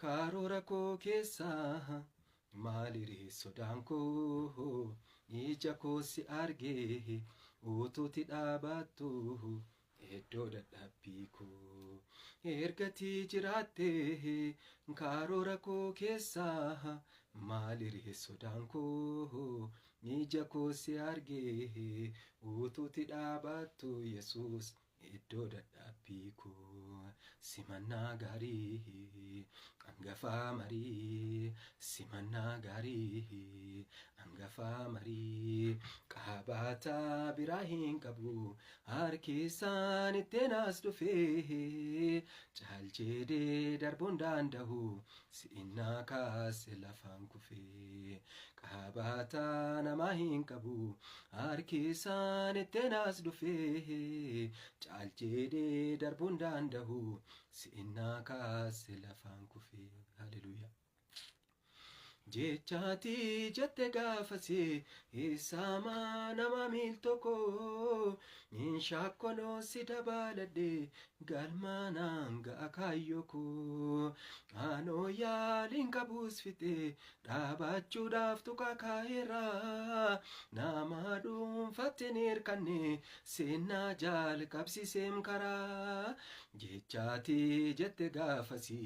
Karoora koo keessaa maaliree sodaan koo ija koo si argee utuuti dhaabattu iddoo dadhabbii koo ergatii jiraattee karoora koo keessaa maaliree sodaan koo ija koo si argee utuuti dhaabattu Yesuus iddoo dadhabbii koo. Simannaa gaarii hangafaa marii, simannaa gaarii hangafaa marii, qabaataa biraa hin qabu harki isaan ittiin as dhufee caaljedhee darbuun danda'u si'innaa kaase lafaan kufee, qabaataa namaa hin qabu harki isaan ittiin as dhufee caaljedhee darbuun danda'u si'innaa kaase lafaan kufee. Haleluuyaa. Jechaati jette gaafasi isaamaa nama miil tokko hin shaakkonoo si dabaladhe galmaanaan ga'a kaayyoo koo anoo yaaliin qabuus fixe dhaabachuudhaaf tuqa kaa'eera nama dhuunfatti hin hirkanne seenaa jalqabsiiseem karaa. Jechaati jette gaafasi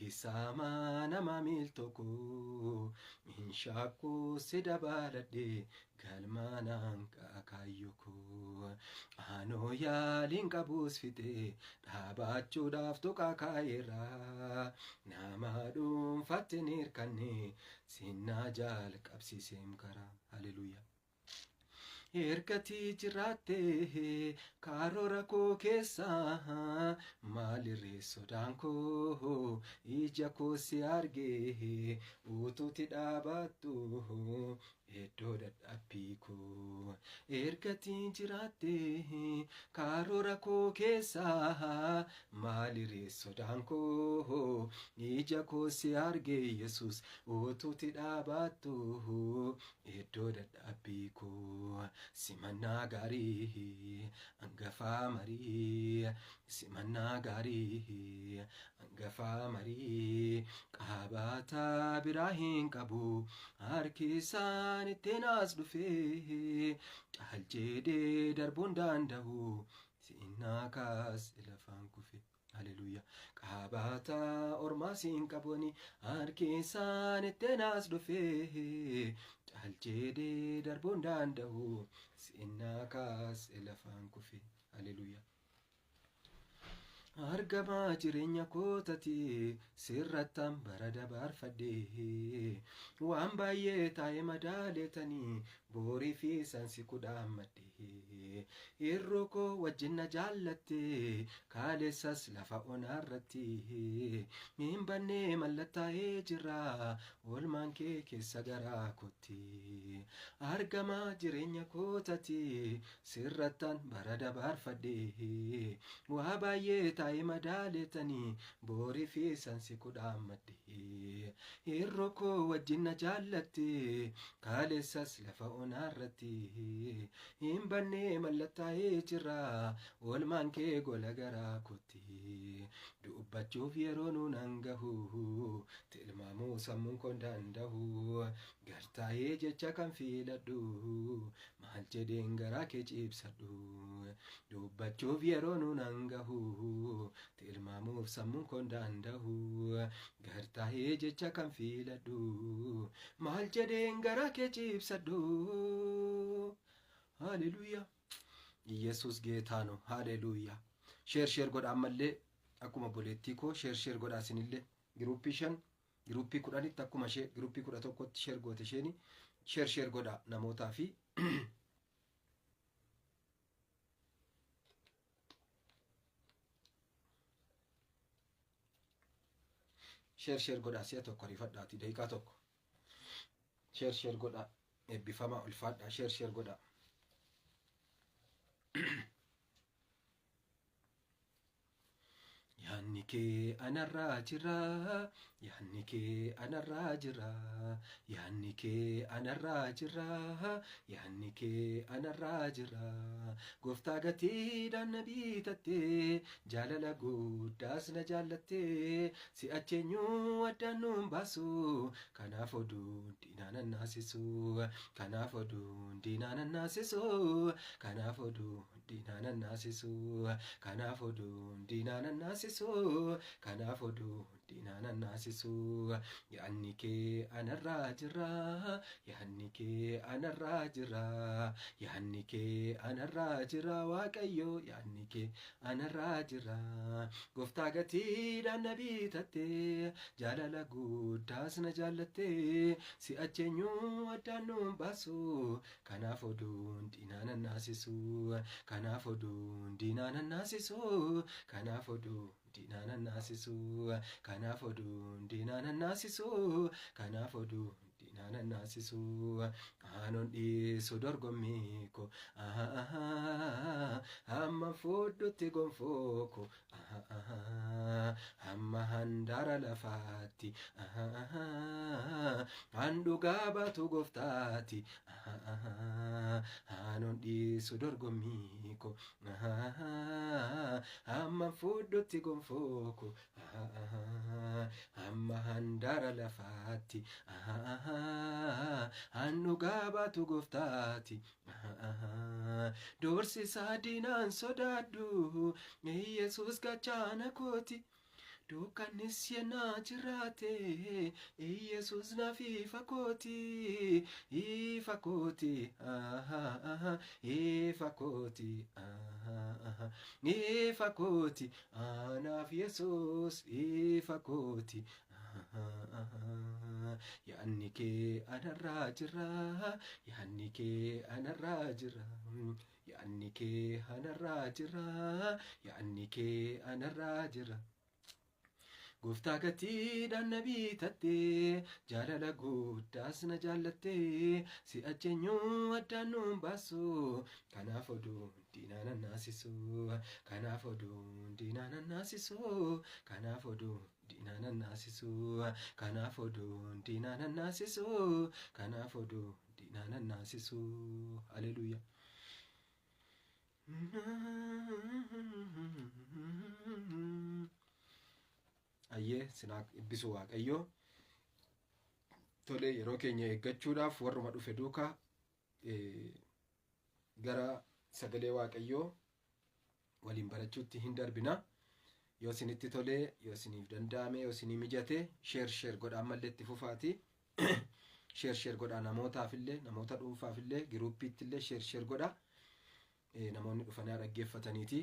isaamaa nama miil tokko hin shaakku si dabaladhe galmaanaan ga'a kaayyoo koo anoo yaaliin qabuus fixe dhaabachuudhaaf tuqa kaa'eera nama dhuunfatti hin hirkanne sinnaa jalqabsiiseem karaa. Haleluuyaa. Ergatii jiraattee karoora koo keessaa maalirree sodaan koo ija koo si argee utuuti dhaabattu iddoo dadhabbii koo. Ergatii jiraattee karoora koo keessaa maalirree sodaan koo ija koo si argee Yesuus utuuti dhaabattu iddoo dadhabbii koo. Simannaa gaarii hangafaa marii, simannaa gaarii hangafaa marii, qabaataa biraa hin qabu harki isaan ittiin as dhufee caaljedhee darbuun danda'u si'innaa kaase lafaan kufe. Haleluuyaa. Qabaataa ormaas hin qabuni harki isaan ittiin as dhufee caaljedhee darbuun danda'u si'innaa kaase lafaan kufe. Haleluuyaa. Argamaa jireenya kootati sirrattan bara dabarfadhe waan baay'ee taa'e madaaleetanii boorii fi sansi kudhaammadhe irroo koo wajjin na jaallatte kaalessas lafa onaarratti hin bannee mallattaa'ee jira oolmaan kee keessa garaa kootti. Argamaa jireenya kootati sirrattan bara dabarfadhe waa baay'ee taa'e madaaleetanii boorii fi sansi kudhaammadhe irroo koo wajjin na jaallatte kaalessas lafa onaarratti hin bannee mallattaa'ee jira oolmaan kee gola garaa kootti. Dubbachuuf yeroo nuun hangahu tilmaamuu sammuun koon danda'u gartaa'ee jecha kan filadhu maal jedheen garaa kee ciibsadhu. Dubbachuuf yeroo nuun hangahu tilmaamuuf sammuun koon danda'u gartaa'ee jecha kan filadhu maal jedheen garaa kee ciibsadhu. Haleluuyaa. Yesuus ጌታ ነው። Haleluuyaa. Share share godha ammallee akkuma obboleettii koo share share godhaa isinillee giruuppii 5 giruuppii 10tti akkuma ishee giruuppii 11tti share goote isheeni share share godhaa namootaa fi share share godhaa si'a tokko ariifadhaati daqiiqaa tokko share share godhaa eebbifamaa ulfaadhaa share share godhaa. Yaanni Yaanni kee anarraa jira, yaanni kee anarraa jira, yaanni kee anarraa jira, yaanni kee anarraa jira. Gooftaa gatiidhaan na bitattee, jaalala guddaas na jaallattee, si'achi eenyuu addaan nuun baasu, kanaaf oduun diinaa nan naasisu, kanaaf oduun diinaa nan naasisu, kanaaf oduun diinaa nan naasisu, kanaaf oduun diinaa nan naasisu, kanaaf oduun diinaa nan naasisu. Yaanni kee anarraa jira, yaanni kee anarraa jira, yaanni kee anarraa jira, Waaqayyo, yaanni kee anarraa jira. Gooftaa gatiidhaan na bitattee, jaalala guddaas na jaallattee, si'achi eenyuu addaan nuun baasu, kanaaf oduun diinaa nan naasisu, kanaaf oduun diinaa nan naasisu, kanaaf oduun diinaa nan naasisu, kanaaf oduun diinaa nan naasisu, kanaaf oduun diinaa nan naasisu. Aanoon dhiisu dorgommii ko, hamma fudhutti gonfoo ko, hamma handaara lafaatti han dhugaa baatu gooftaati. Aanoon dhiisu dorgommii ko, hamma fudhutti gonfoo ko, hamma handaara lafaatti han dhugaa baatu gooftaati. Doorsisaa diinaan sodaadhu, Yesuus gachaana kooti. Dukkannis yennaa jiraate, Yesuus naaf ifa kooti, ifa kooti, ifa kooti, ifa kooti, anaaf Yesuus ifa kooti. Yaanni kee anarraa jira, yaanni kee anarraa jira. Yaanni kee anarraa jira, yaanni kee anarraa jira. Gooftaa gatiidhaan na bitattee, jaalala guddaas na jaallattee, si'achi eenyuu addaan nuun baasu, kanaaf oduun diinaa nan naasisu, kanaaf oduun diinaa nan naasisu, kanaaf oduun diinaa nan naasisu, kanaaf oduun diinaa nan naasisu, kanaaf oduun diinaa nan naasisu. Haleluuyaa. Ayyee, sinaa eebbisu Waaqayyoo. Tolee, yeroo keenya eeggachuudhaaf warruma dhufe duukaa gara sagalee Waaqayyoo waliin barachuutti hin darbina. Yoo isinitti tolee, yoo isiniif danda'ame, yoo isinii mijate, share share godhaa, ammallee itti fufaati. Share share godhaa, namootaaf illee, namoota dhuunfaaf illee, groupiitti illee share share godhaa. Namoonni dhufanii dhaggeeffataniiti.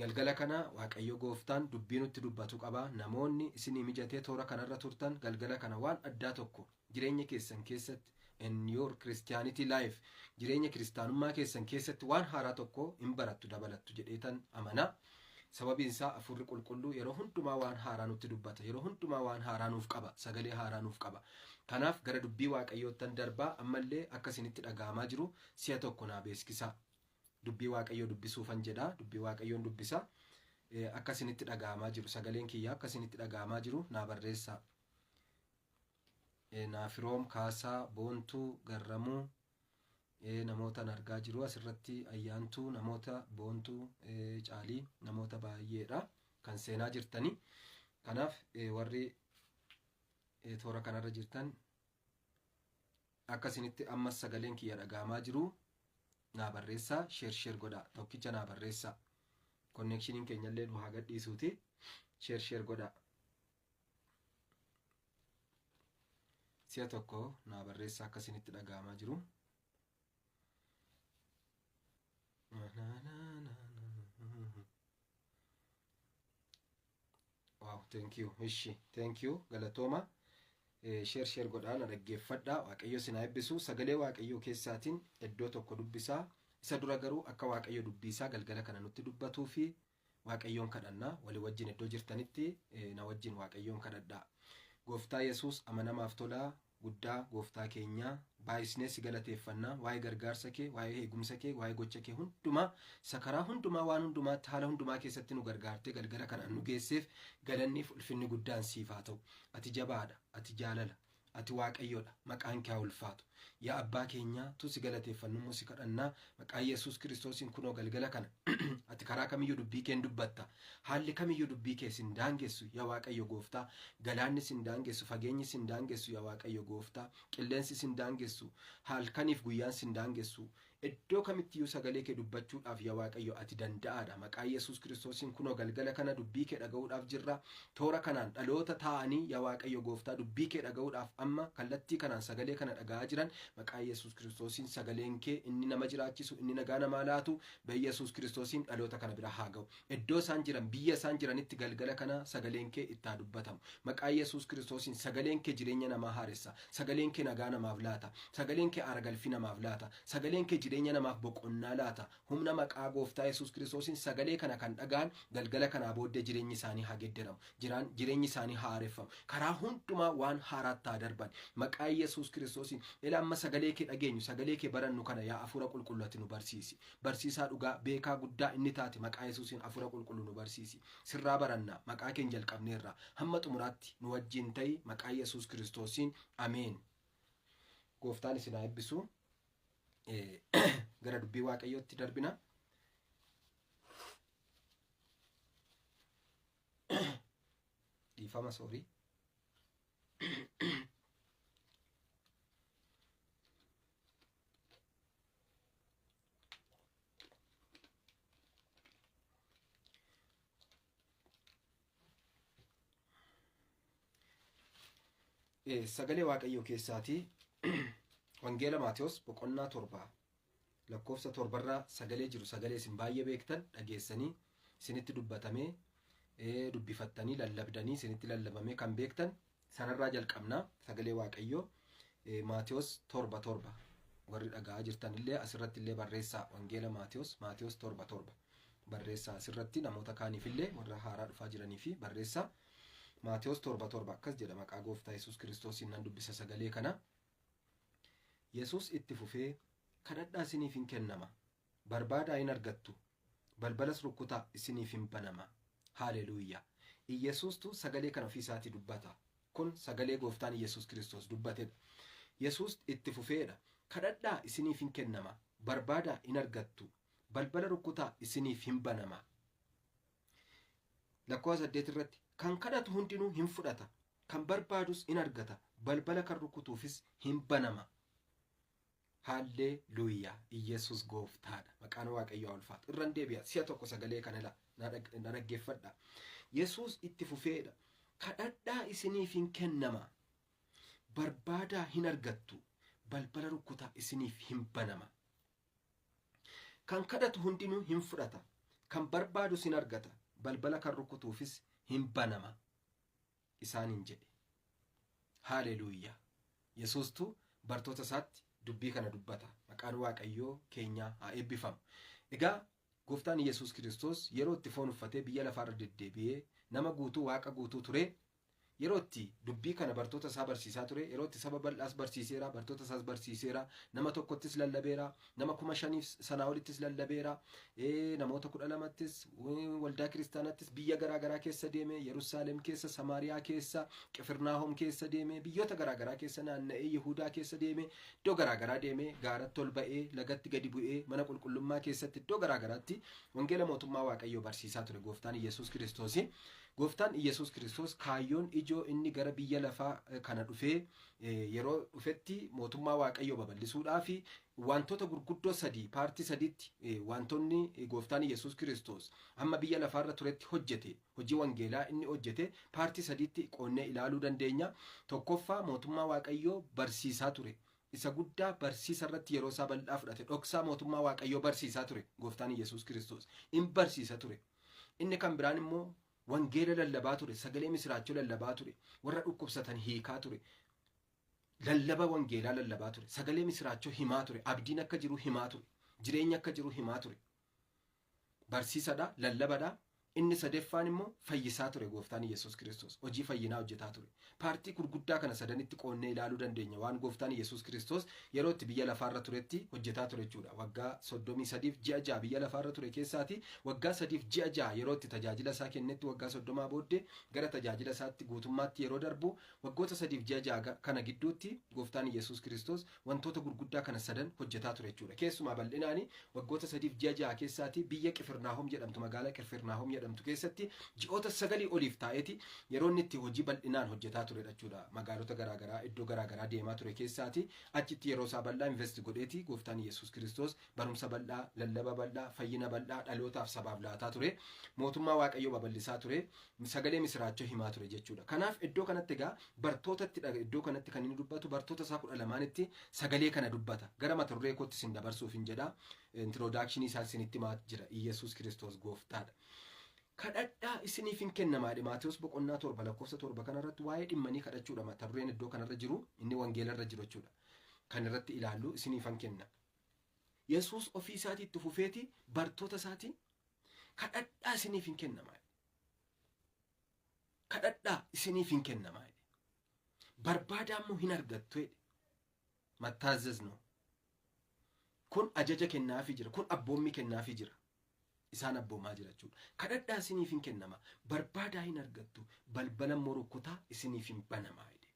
Galgala kana Waaqayyo gooftaan dubbii nutti dubbatu qaba. Namoonni isinii mijatee toora kanarra turtan, galgala kana waan addaa tokko jireenya keessan keessatti, in your Christianity life, jireenya kiristaanummaa keessan keessatti waan haaraa tokko hin barattu, dabalattu jedheetan amana. Sababiin isaa Hafuurri Qulqulluu yeroo hundumaa waan haaraa nutti dubbata. Yeroo hundumaa waan haaraa nuuf qaba. Sagalee haaraa nuuf qaba. Kanaaf gara dubbii Waaqayyoottan darbaa. Ammallee akka isinitti dhaga'amaa jiru si'a tokko naa beeksisaa. Dubbii Waaqayyoo dubbisuufan jedha. Dubbii Waaqayyoon dubbisa. Akka isinitti dhaga'amaa jiru, sagaleen kiyya akka isinitti dhaga'amaa jiru naa barreessaa. Naafiroom, Kaasaa, Boontuu, Garramuu, namoota argaa jiru asirratti, Ayyaantuu, namoota Boontuu, Caalii, namoota baay'eedha kan seenaa jirtanii. Kanaaf warri toora kanarra jirtan, akka isinitti ammas sagaleen kiyya dhaga'amaa jiru naa barreessaa, share share godhaa, tokkicha naa barreessaa. Connectioniin keenyallee nu haa gadhiisuuti, share share godhaa. Si'a tokko naa barreessaa akka isinitti dhaga'amaa jiru. Na, na, na, na. Wow, thank you. Ishi, thank you. Galatooma. Share share godhaa, na dhaggeeffadhaa. Waaqayyo isin haa eebbisu. Sagalee Waaqayyoo keessaatiin iddoo tokko dubbisaa. Isa dura garuu akka Waaqayyo dubbisaa galgala kana nutti dubbatuu fi Waaqayyoon kadhannaa. Walii wajjin iddoo jirtanitti na wajjin Waaqayyoon kadhadhaa. Gooftaa Yesuus amanamaaf tolaa. Guddaa gooftaa keenyaa baay'isnee si galateeffannaa waa'ee gargaarsa kee, waa'ee eegumsa kee, waa'ee gocha kee hundumaa isa karaa hundumaa waan hundumaatti haala hundumaa keessatti nu gargaartee galgala kanaan nu geesseef galanniif ulfinni guddaan siif haa ta'u. Ati jabaadha, ati jaalala, ati Waaqayyoodha, maqaan kee haa ulfaatu. Yaa abbaa keenyaa tu si galateeffannummoo si kadhannaa maqaa Yesuus Kiristoosiin kunoo galgala kana ati karaa kamiyyuu dubbii keen dubbatta. Haalli kamiyyuu dubbii kee sin daangessu yaa Waaqayyo gooftaa. Galaanni sin daangessu, fageenyi sin daangessu yaa Waaqayyo gooftaa. Qilleensi sin daangessu, halkaniif guyyaan sin daangessu. Iddoo kamittiyyuu sagalee kee dubbachuudhaaf yaa Waaqayyo ati danda'aadha. Maqaa Yesuus Kiristoosiin kunoo galgala kana dubbii kee dhaga'uudhaaf jirra. Toora kanaan dhaloota taa'anii yaa Waaqayyo gooftaa dubbii kee dhaga'uudhaaf amma kallattii kanaan sagalee kana dhaga'aa jiran maqaa Yesuus Kiristoosiin sagaleen kee inni nama jiraachisu, inni nagaa namaa laatu Yesuus Kiristoosiin dhaloota kana bira haa ga'u. Iddoo isaan jiran, biyya isaan jiranitti galgala kana sagaleen kee itti haa dubbatamu. Maqaa Yesuus Kiristoosiin sagaleen kee jireenya namaa haaressa. Sagaleen kee nagaa namaaf laata. Sagaleen kee aara galfii namaaf laata. Sagaleen kee jireenya namaaf boqonnaa laata. Humna maqaa gooftaa Yesuus Kiristoosiin sagalee kana kan dhaga'an galgala kanaa booddee jireenyi isaanii haa gedderamu. Jireenyi isaanii haa haareffamu. Karaa hundumaa waan haaraatti haa darban. Maqaa Yesuus Kiristoosiin ila amma sagalee kee dhageenyu, sagalee kee barannu kana yaa Hafuura Qulqulluu ati nu barsiisi. Barsiisaa dhugaa, beekaa guddaa inni taate maqaa Yesuusiin Hafuura Qulqulluu nu barsiisi. Sirraa baranna, maqaa keen jalqabneerra. Hamma xumuraatti nu wajjin ta'i maqaa Yesuus Kiristoosiin. Ameen. Gooftaan isin haa eebbisu. Gara dubbii Waaqayyootti darbina. Dhiifama soorii. Sagalee Waaqayyoo keessaatii Wangeela Maatewos boqonnaa 7 lakkoofsa 7rraa sagalee jiru sagalee isin baay'ee beektan dhageessanii isinitti dubbatamee dubbifattanii lallabdanii isinitti lallabamee kan beektan sanarraa jalqabna. Sagalee Waaqayyoo Maatewos 7:7 warri dhaga'aa jirtan illee asirratti illee barreessaa. Wangeela Maatewos 7:7 barreessaa asirratti namoota kaaniif illee warra haaraa dhufaa jiranii fi barreessaa. Maatewos 7:7 akkas jedha. Maqaa gooftaa Yesuus Kiristoosiin nan dubbisa sagalee kana. Yesuus itti fufee, kadhadhaa isiniif hin kennama, barbaadaa hin argattu, balbalas rukkutaa isiniif hin banama. Haaleluuyaa. Iyesuustu sagalee kana ofii isaatii dubbata. Kun sagalee gooftaan Iyesuus Kiristoos dubbatedha. Yesuus itti fufeedha. Kadhadhaa isiniif hin kennama, barbaadaa hin argattu, balbala rukkutaa isiniif hin banama. Lakkoofsa 8 irratti kan kadhatu hundinuu hin fudhata, kan barbaadus in argata, balbala kan rukutuufis hin banama. Haalleluuyaa! Iyesuus gooftaadha. Maqaan Waaqayyoo haa ulfaatu. Irran deebi'a. Si'a tokko sagalee kana ila na dhaggeeffadha. Yesuus itti fufeedha. Kadhadhaa isiniif hin kennama. Barbaadaa hin argattu. Balbala rukkutaa isiniif hin banama. Kan kadhatu hundinuu hin fudhata. Kan barbaadus hin argata. Balbala kan rukutuufis hin banama. Isaaniin jedhe. Haaleluuyaa! Yesuustu bartoota isaatti dubbii kana dubbata. Maqaan Waaqayyoo keenyaa haa eebbifamu. Egaa gooftaan Yesuus Kiristoos yeroo itti foon uffatee biyya lafaarra deddeebi'ee nama guutuu Waaqa guutuu ture, yeroo itti dubbii kana bartoota isaa barsiisaa ture, yeroo itti saba bal'aas barsiiseera, bartoota isaas barsiiseera, nama tokkottis lallabeera, nama 5,000f sanaa olittis lallabeera, namoota 12ttis, waldaa kiristaanattis biyya garaa garaa keessa deeme, Yerusaalem keessa, Samaariyaa keessa, Qifirnaahom keessa deeme, biyyoota garaa garaa keessa naanna'ee, Yihudaa keessa deeme, iddoo garaa garaa deeme, gaaratti ol ba'ee, lagatti gadi bu'ee, mana qulqullummaa keessatti iddoo garaa garaatti wangeela mootummaa Waaqayyoo barsiisaa ture gooftaan Yesuus Kiristoos. Gooftaan Yesuus Kiristoos kaayyoon ijoo inni gara biyya lafaa kana dhufee yeroo dhufetti mootummaa Waaqayyoo babal'isuudhaaf wantoota gurguddoo sadii paartii sadiitti wantoonni gooftaan Yesuus Kiristoos hamma biyya lafaarra turetti hojjete, hojii wangeelaa inni hojjete paartii sadiitti qoonnee ilaaluu dandeenya. Tokkoffaa, mootummaa Waaqayyoo barsiisaa ture. Isa guddaa barsiisa irratti yeroo isaa bal'aa fudhate, dhoksaa mootummaa Waaqayyoo barsiisaa ture gooftaan Yesuus Kiristoos. In barsiisa ture. Inni kan biraan immoo wangeela lallabaa ture, sagalee misiraachoo lallabaa ture, warra dhukkubsatan hiikaa ture, lallaba wangeelaa lallabaa ture, sagalee misiraachoo himaa ture, abdiin akka jiru himaa ture, jireenya akka jiru himaa ture. Barsiisadha, lallabadha. Inni sadeeffaan immoo fayyisaa ture gooftaan Yesuus Kiristoos. Hojii fayyinaa hojjetaa ture. Paartii gurguddaa kana sadanitti qoonnee ilaaluu dandeenya. Waan gooftaan Yesuus Kiristoos yeroo itti biyya lafaarra turetti hojjetaa ture jechuudha. Waggaa 33 ji'a 6 biyya lafaarra ture keessaati waggaa 3 ji'a 6 yeroo itti tajaajila isaa kennetti, waggaa 30 booddee gara tajaajila isaatti guutummaatti yeroo darbu, waggoota 3 ji'a 6 kana gidduutti gooftaan Yesuus Kiristoos wantoota gurguddaa kana sadan hojjetaa ture jechuudha. Keessumaa bal'inaani waggoota 3 ji'a 6 keessaati biyya Qifirnaahom jedhamtu, magaalaa Qifirnaahom jedhamtu keessatti ji'oota 9 oliif taa'eeti yeroo inni itti hojii bal'inaan hojjetaa ture jechuudha. Magaalota garaagaraa, iddoo garaagaraa deemaa ture keessaati achitti yeroo isaa bal'aa invest godheeti gooftaan Yesuus Kiristoos barumsa bal'aa, lallaba bal'aa, fayyina bal'aa dhalootaaf sabaaf laataa ture. Mootummaa Waaqayyoo babal'isaa ture. Sagalee misiraachoo himaa ture jechuudha. Kanaaf iddoo kanatti egaa bartootatti, iddoo kanatti kan inni dubbatu bartoota isaa 12tti sagalee kana dubbata. Gara mata duree kootti isin dabarsuuf hin jedha. Introduction isaa isinitti himaa jira. Iyyasuus Kiristoos gooftaadha. Kadhadhaa, isiniif hin kennamaadha. Maatewos boqonnaa 7 lakkoofsa 7 kanarratti waa'ee dhimmanii kadhachuudha mata dureen iddoo kanarra jiru, inni wangeelarra jiru jechuudha. Kan irratti ilaallu isiniifan kenna. Yesuus ofii isaatii itti fufeeti bartoota isaatiin, "Kadhadhaa, isiniif hin kennamaa. Kadhadhaa, isiniif hin kennamaa. Barbaadaa immoo hin argattu" jedhe. መታዘዝ ነው. Kun ajaja kennaafii jira. Kun abboommii kennaafii jira. Isaan abboomaa jira jechuudha. "Kadhadhaa, isiniif hin kennama. Barbaadaa, hin argattu. Balbala immoo rukkutaa, isiniif hin banamaa" jedhe.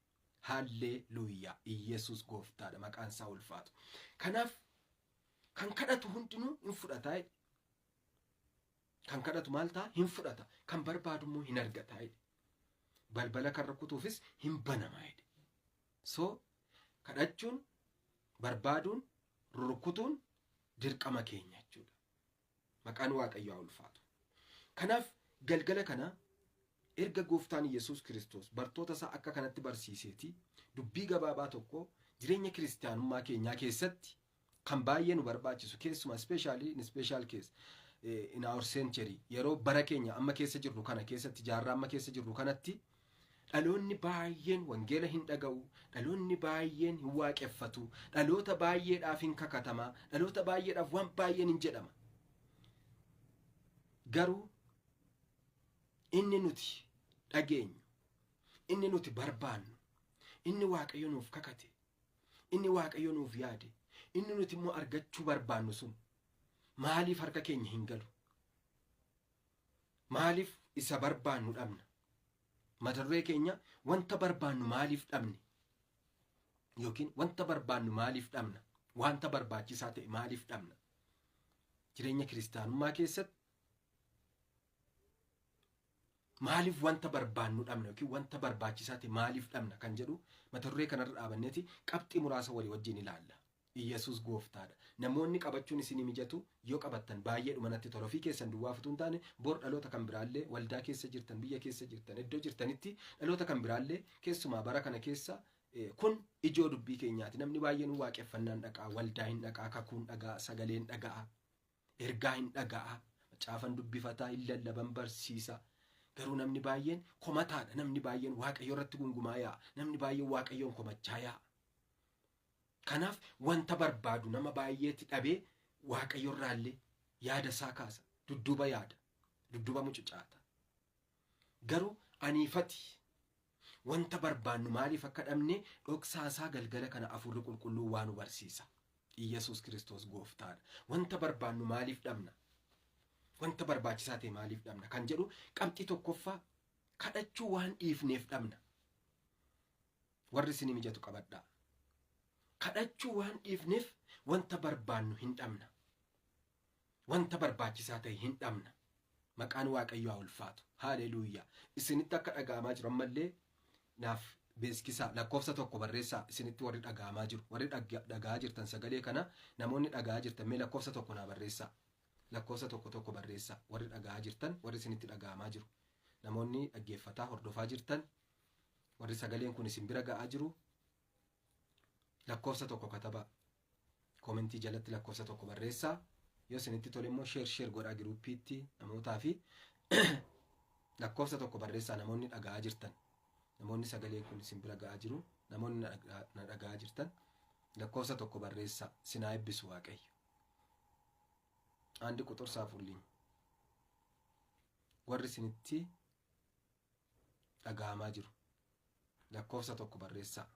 Haalleluuyaa. Iyyasuus gooftaadha. Maqaan isaa ulfaatu. Kanaaf kan kadhatu hundinuu hin fudhataa jedhe. Kan kadhatu maal ta'a? Hin fudhata. Kan barbaadu immoo hin argataa jedhe. Balbala kan rukutuufis hin banamaa jedhe. So kadhachuun, barbaaduun, rurrukutuun dirqama keenya jechuudha. Maqaan Waaqayyoo haa ulfaatu. Kanaaf galgala kana erga gooftaan Yesuus Kiristoos bartoota isaa akka kanatti barsiiseeti, dubbii gabaabaa tokko jireenya kiristaanummaa keenyaa keessatti kan baay'ee nu barbaachisu, keessumaa especially in special case in our century, yeroo bara keenya amma keessa jirru kana keessatti, jaarraa amma keessa jirru kanatti, dhaloonni baay'een wangeela hin dhaga'u, dhaloonni baay'een hin waaqeffatu, dhaloota baay'eedhaaf hin kakatama, dhaloota baay'eedhaaf waan baay'een hin jedhama. Garuu inni nuti dhageenyu, inni nuti barbaannu, inni Waaqayyo nuuf kakate, inni Waaqayyo nuuf yaade, inni nuti immoo argachuu barbaannu sun maaliif harka keenya hin galu? Maaliif isa barbaannu dhabna? Mata duree keenya "Wanta barbaannu maaliif dhabne?" yookiin "Wanta barbaannu maaliif dhabna? Wanta barbaachisaa ta'e maaliif dhabna?" Jireenya kiristaanummaa keessatti maaliif wanta barbaannu dhabna yookiin wanta barbaachisaa ta'e maaliif dhabna kan jedhu mata duree kanarra dhaabanneeti qabxii muraasa walii wajjin ilaalla. Iyyasuus gooftaadha. Namoonni qabachuun isinii mijatu yoo qabattan baay'eedhuma natti tola. Ofii keessan duwwaa futuu hin taane, bor dhaloota kan biraallee, waldaa keessa jirtan, biyya keessa jirtan, iddoo jirtanitti dhaloota kan biraallee, keessumaa bara kana keessa kun ijoo dubbii keenyaati. Namni baay'een waaqeffannaan dhaqaa, waldaa hin dhaqaa, kakuun dhagaa, sagaleen dhaga'a, ergaa hin dhaga'a, macaafan dubbifataa, hin lallaban, barsiisa. Garuu namni baay'een komataadha. Namni baay'een Waaqayyo irratti gungumaa yaa'a. Namni baay'een Waaqayyoon komachaa yaa'a. Kanaaf wanta barbaadu nama baay'eetti dhabee Waaqayyo irraallee yaada isaa kaasa. Dudduuba yaada. Dudduuba mucucaata. Garuu aniifati wanta barbaannu maaliif akka dhabne dhoksaasaa galgala kana Hafuurri Qulqulluu waa nu barsiisa. Iyyasuus Kiristoos gooftaadha. Wanta barbaannu maaliif dhabna? Wanta barbaachisaa ta'e maaliif dhabna? Kan jedhu qabxii tokkoffaa, kadhachuu waan dhiifneef dhabna. Warri isinii mijatu qabadhaa. Kadhachuu waan dhiifneef wanta barbaannu hin dhabna. Wanta barbaachisaa ta'e hin dhabna. Maqaan Waaqayyoo haa ulfaatu. Haaleluuyaa. Isinitti akka dhaga'amaa jiru ammallee naaf beeksisaa, lakkoofsa tokko barreessaa. Isinitti warri dhaga'amaa jiru, warri dhaga'aa jirtan, sagalee kana namoonni dhaga'aa jirtan, mee lakkoofsa tokko naa barreessaa. Lakkoofsa tokko tokko barreessaa, warri dhaga'aa jirtan, warri isinitti dhaga'amaa jiru. Namoonni dhaggeeffataa hordofaa jirtan, warri sagaleen kun isin bira ga'aa jiru, lakkoofsa tokko katabaa. Koomentii jalatti lakkoofsa tokko barreessaa. Yoo isinitti tole immoo share share godhaa giruuppiitti namootaa fi lakkoofsa tokko barreessaa, namoonni dhaga'aa jirtan. Namoonni sagaleen kun isin bira ga'aa jiru, namoonni na dhaga'aa jirtan, lakkoofsa tokko barreessaa. Sinaa eebbisu Waaqayyo. አንድ ቁጥር ጻፉልኝ. Warri isinitti dhaga'amaa jiru lakkoofsa 1 barreessaa.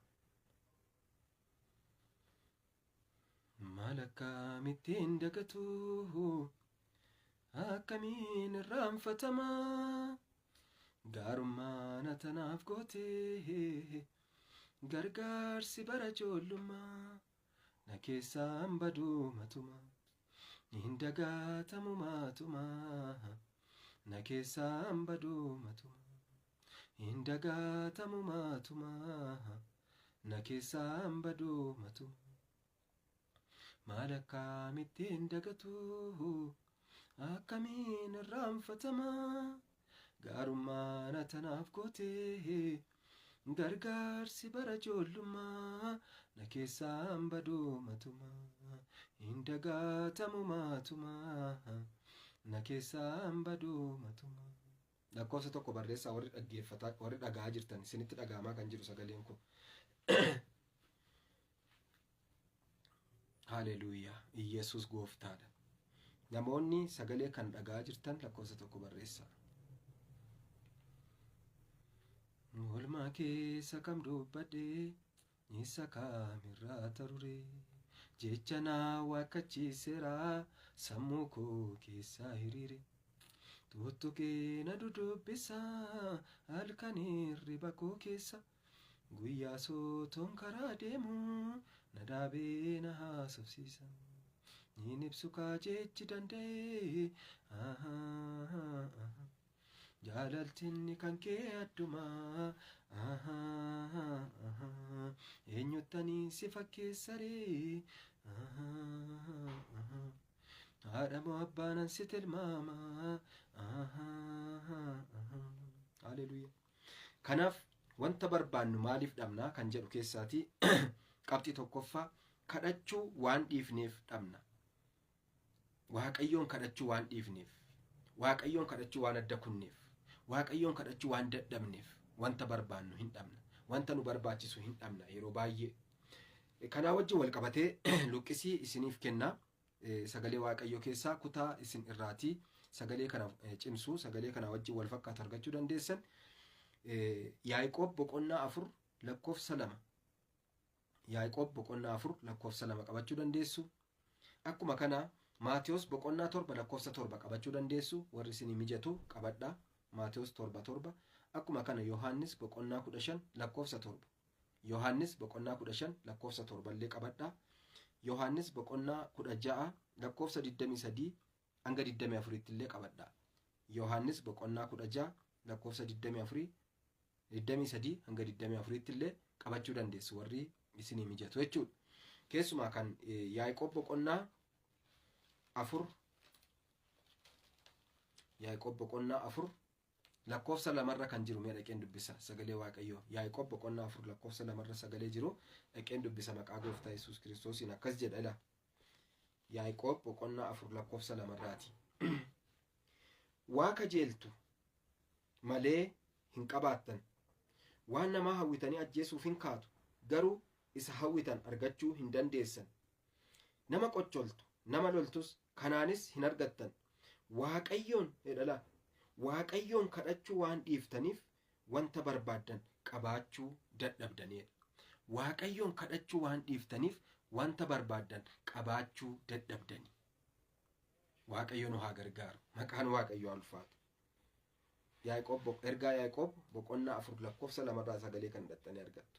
Maal akkamittiin dagatu, akkamiin irraanfatama, gaarummaa na tanaaf gootee, gargaarsi bara ijoollummaa na keessaan baduu matuma, hin dagatamu matuma, na keessaan baduu matuma, hin dagatamu matuma, na keessaan baduu matuma. Maal akkamittiin dagatu, akkamiin irraanfatama, gaarummaa na tanaaf gootee, gargaarsi bara ijoollummaa na keessaan baduu matuma, hin dagatamu matuma, na keessaan baduu matuma. Lakkoofsa 1 barreessaa warri dhaggeeffataa, warri dhaga'aa jirtan, isinitti dhaga'amaa kan jiru sagaleen kun. Haleluuyaa, Iyyasuus gooftaadha. Namoonni sagalee kan dhaga'aa jirtan lakkoofsa 1 barreessaa. Oolmaa keessa kam dubbadhee, isa kamirraa taruree, jecha na waakkachiiseera, sammuu koo keessaa hiriire. Tuttuqee na dudubbisa, halkan hirriba koo keessa, guyyaa sootoon karaa deemu, na dhaabee na haasofsiisa. Niin ibsu kaajechi danda'e, jaalaltinni kan kee addumaa, eenyuttanii si fakkeessaree, haadha moo abbaanan si tilmaama. Haleluuyaa. Kanaaf wanta barbaannu maaliif dhabnaa kan jedhu keessaatii qabxii 1ffaa kadhachuu waan dhiifneef dhabna. Waaqayyoon kadhachuu waan dhiifneef, Waaqayyoon kadhachuu waan adda kunneef, Waaqayyoon kadhachuu waan dadhabneef wanta barbaannu hin dhabna. Wanta nu barbaachisu hin dhabna yeroo baay'ee. Kanaa wajjin wal qabatee luqqisii isiniif kenna. Sagalee Waaqayyoo keessaa kutaa isin irraatii sagalee kana cimsuu, sagalee kana wajjin wal fakkaatu argachuu dandeessan. Yaaqoob boqonnaa 4 lakkoofsa 2. Yaaqoob boqonnaa 4 lakkoofsa 2 qabachuu dandeessu. Akkuma kana Maatiyos boqonnaa 7 lakkoofsa 7 qabachuu dandeessu. Warri isinii mijatu qabadha. Maatiyos 7:7. Akkuma kana Yohaannis boqonnaa 15 lakkoofsa 7. Yohaannis boqonnaa 15 lakkoofsa 7 illee qabadha. Yohaannis boqonnaa 16 lakkoofsa 23 hanga 24 illee qabadha. Yohaannis boqonnaa 16 lakkoofsa 24 23 hanga 24 illee qabachuu dandeessu warri isinii mijatu jechuudha. Keessumaa kan Yaaqoob boqonnaa 4, Yaaqoob boqonnaa 4 lakkoofsa 2rra kan jiru mee dhaqeen dubbisa sagalee Waaqayyoo. Yaaqoob boqonnaa 4 lakkoofsa 2rra sagalee jiru dhaqeen dubbisa maqaa gooftaa Yesuus Kiristoosiin akkas jedha ila. Yaaqoob boqonnaa 4 lakkoofsa 2rraati. Waa kajeeltu malee hin qabaattan. Waan namaa hawwitanii ajjeesuuf hin kaatu, garuu isa hawwitan argachuu hin dandeessan. Nama qocholtu, nama loltus, kanaanis hin argattan. Waaqayyoon jedhala, Waaqayyoon kadhachuu waan dhiiftaniif wanta barbaaddan qabaachuu dadhabdanidha. Waaqayyoon kadhachuu waan dhiiftaniif wanta barbaaddan qabaachuu dadhabdani. Waaqayyo nu haa gargaaru. Maqaan Waaqayyoo haa ulfaatu. Yaaqoob, ergaa Yaaqoob boqonnaa 4 lakkoofsa 2rraa sagalee kan hidhattanii argattu.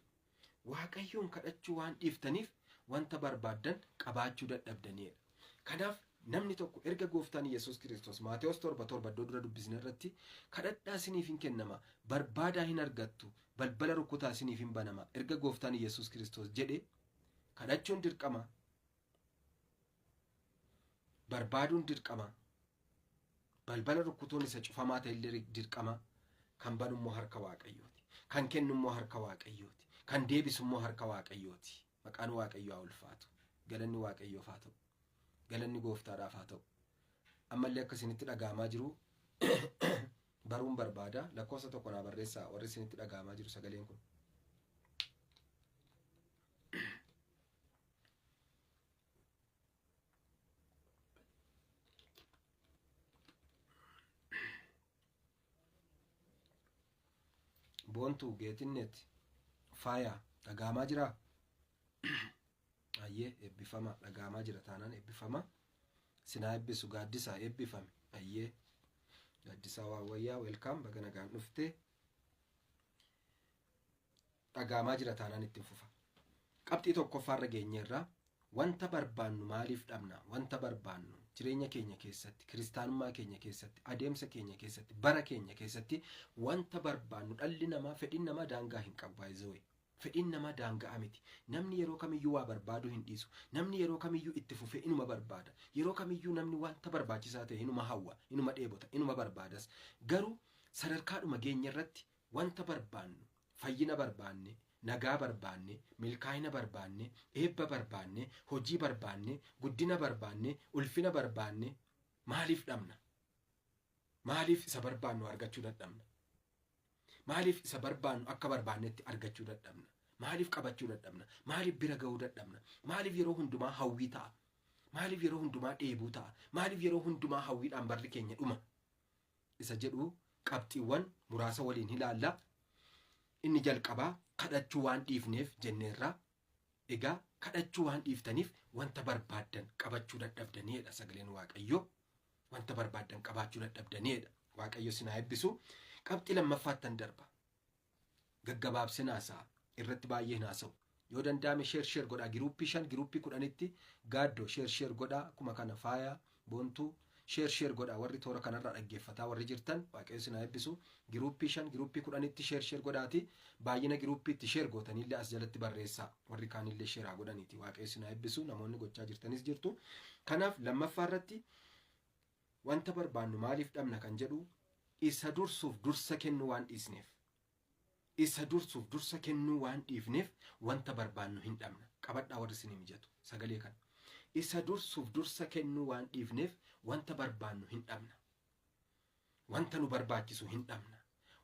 Waaqayyoon kadhachuu waan dhiiftaniif wanta barbaaddan qabaachuu dadhabdanidha. Kanaaf namni tokko erga gooftaan Yesuus Kiristoos Maatewos 7:7 iddoo dura dubbisne irratti kadhadhaa isiniif hin kennama, barbaadaa hin argattu, balbala rukutaa isiniif hin banama erga gooftaan Yesuus Kiristoos jedhe, kadhachuun dirqama, barbaaduun dirqama, balbala rukutuun isa cufamaa ta'e illee dirqama, kan banu immoo harka Waaqayyooti, kan kennu immoo harka Waaqayyooti, kan deebisu immoo harka Waaqayyooti. Maqaan Waaqayyoo haa ulfaatu. Galanni Waaqayyoof haa ta'u. Galanni gooftaadhaaf haa ta'u. Ammallee akka isinitti dhaga'amaa jiru baruun barbaada. Lakkoofsa 1 naa barreessaa warri isinitti dhaga'amaa jiru sagaleen kun. Boontuu, Geetinnet, Faaya, dhaga'amaa jiraa? Ayyee, eebbifama. Dhaga'amaa jira taanaan eebbifama. Sinaa eebbisu. Gaaddisaa, eebbifame. Ayyee, Gaaddisaa Waawwayyaa, welcome, baga nagaan dhufte. Dhaga'amaa jira taanaan ittiin fufa. Qabxii tokkoffaarra geenyeerraa, wanta barbaannu maaliif dhabna? Wanta barbaannu jireenya keenya keessatti, kiristaanummaa keenya keessatti, adeemsa keenya keessatti, bara keenya keessatti wanta barbaannu. Dhalli namaa, fedhiin namaa daangaa hin qabu. Baay'ee fedhiin namaa daanga'a miti. Namni yeroo kamiyyuu waa barbaaduu hin dhiisu. Namni yeroo kamiyyuu itti fufee inuma barbaada. Yeroo kamiyyuu namni wanta barbaachisaa ta'e inuma hawwa, inuma dheebota, inuma barbaadas. Garuu sadarkaadhuma geenya irratti wanta barbaannu, fayyina barbaanne, nagaa barbaanne, milkaa'ina barbaanne, eebba barbaanne, hojii barbaanne, guddina barbaanne, ulfina barbaanne, maaliif dhabna? Maaliif isa barbaannu argachuu dadhabna? Maaliif isa barbaannu akka barbaannetti argachuu dadhabna? Maaliif qabachuu dadhabna? Maaliif bira ga'uu dadhabna? Maaliif yeroo hundumaa hawwii ta'a? Maaliif yeroo hundumaa dheebuu ta'a? Maaliif yeroo hundumaa hawwiidhaan barri keenya dhuma? Isa jedhu qabxiiwwan muraasa waliin ilaalla. Inni jalqabaa kadhachuu waan dhiifneef jenneerra. Egaa kadhachuu waan dhiiftaniif wanta barbaaddan qabachuu dadhabdaniidha sagaleen Waaqayyoo. Wanta barbaaddan qabaachuu dadhabdaniidha. Waaqayyo sinaa eebbisu. Qabxii lammaffaattan darba. Gaggabaabsina haasa'a. Irratti baay'ee hin haasa'u. Yoo danda'ame share share godhaa. Giruuppii 5, giruuppii 10tti, Gaaddoo, share share godhaa. Akkuma kana Faaya, Boontuu, share share godhaa. Warri toora kanarraa dhaggeeffataa warri jirtan, Waaqayyo sinaa eebbisu. Giruuppii 5, giruuppii 10tti share share godhaati. Baay'ina giruuppiitti share gootanillee as jalatti barreessaa. Warri kaanillee share haa godhaniiti. Waaqayyo sinaa eebbisu. Namoonni gochaa jirtanis jirtu. Kanaaf lammaffaa irratti wanta barbaannu maaliif dhabna kan jedhu, isa dursuuf dursa kennuu waan dhiisneef. Isa dursuuf dursa kennuu waan dhiifneef wanta barbaannu hin dhabna. Qabadhaa warri isinii mijatu sagalee kana. Isa dursuuf dursa kennuu waan dhiifneef wanta barbaannu hin dhabna. Wanta nu barbaachisu hin dhabna.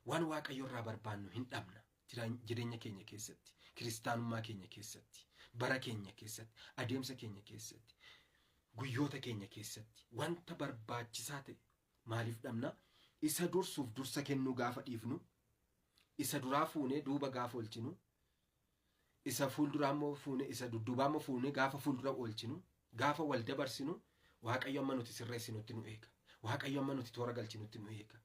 Waan Waaqayyo irraa barbaannu hin dhabna. Jireenya keenya keessatti, kiristaanummaa keenya keessatti, bara keenya keessatti, adeemsa keenya keessatti, guyyoota keenya keessatti wanta barbaachisaa ta'e maaliif dhabna? Isa dursuuf dursa kennuu gaafa dhiifnu, isa duraa fuunee duuba gaafa oolchinu, isa fuulduraa immoo fuunee, isa dudduubaa immoo fuunee gaafa fuuldura oolchinu, gaafa wal dabarsinu, Waaqayyo amma nuti sirreessinutti nu eega. Waaqayyo amma nuti toora galchinutti nu eega.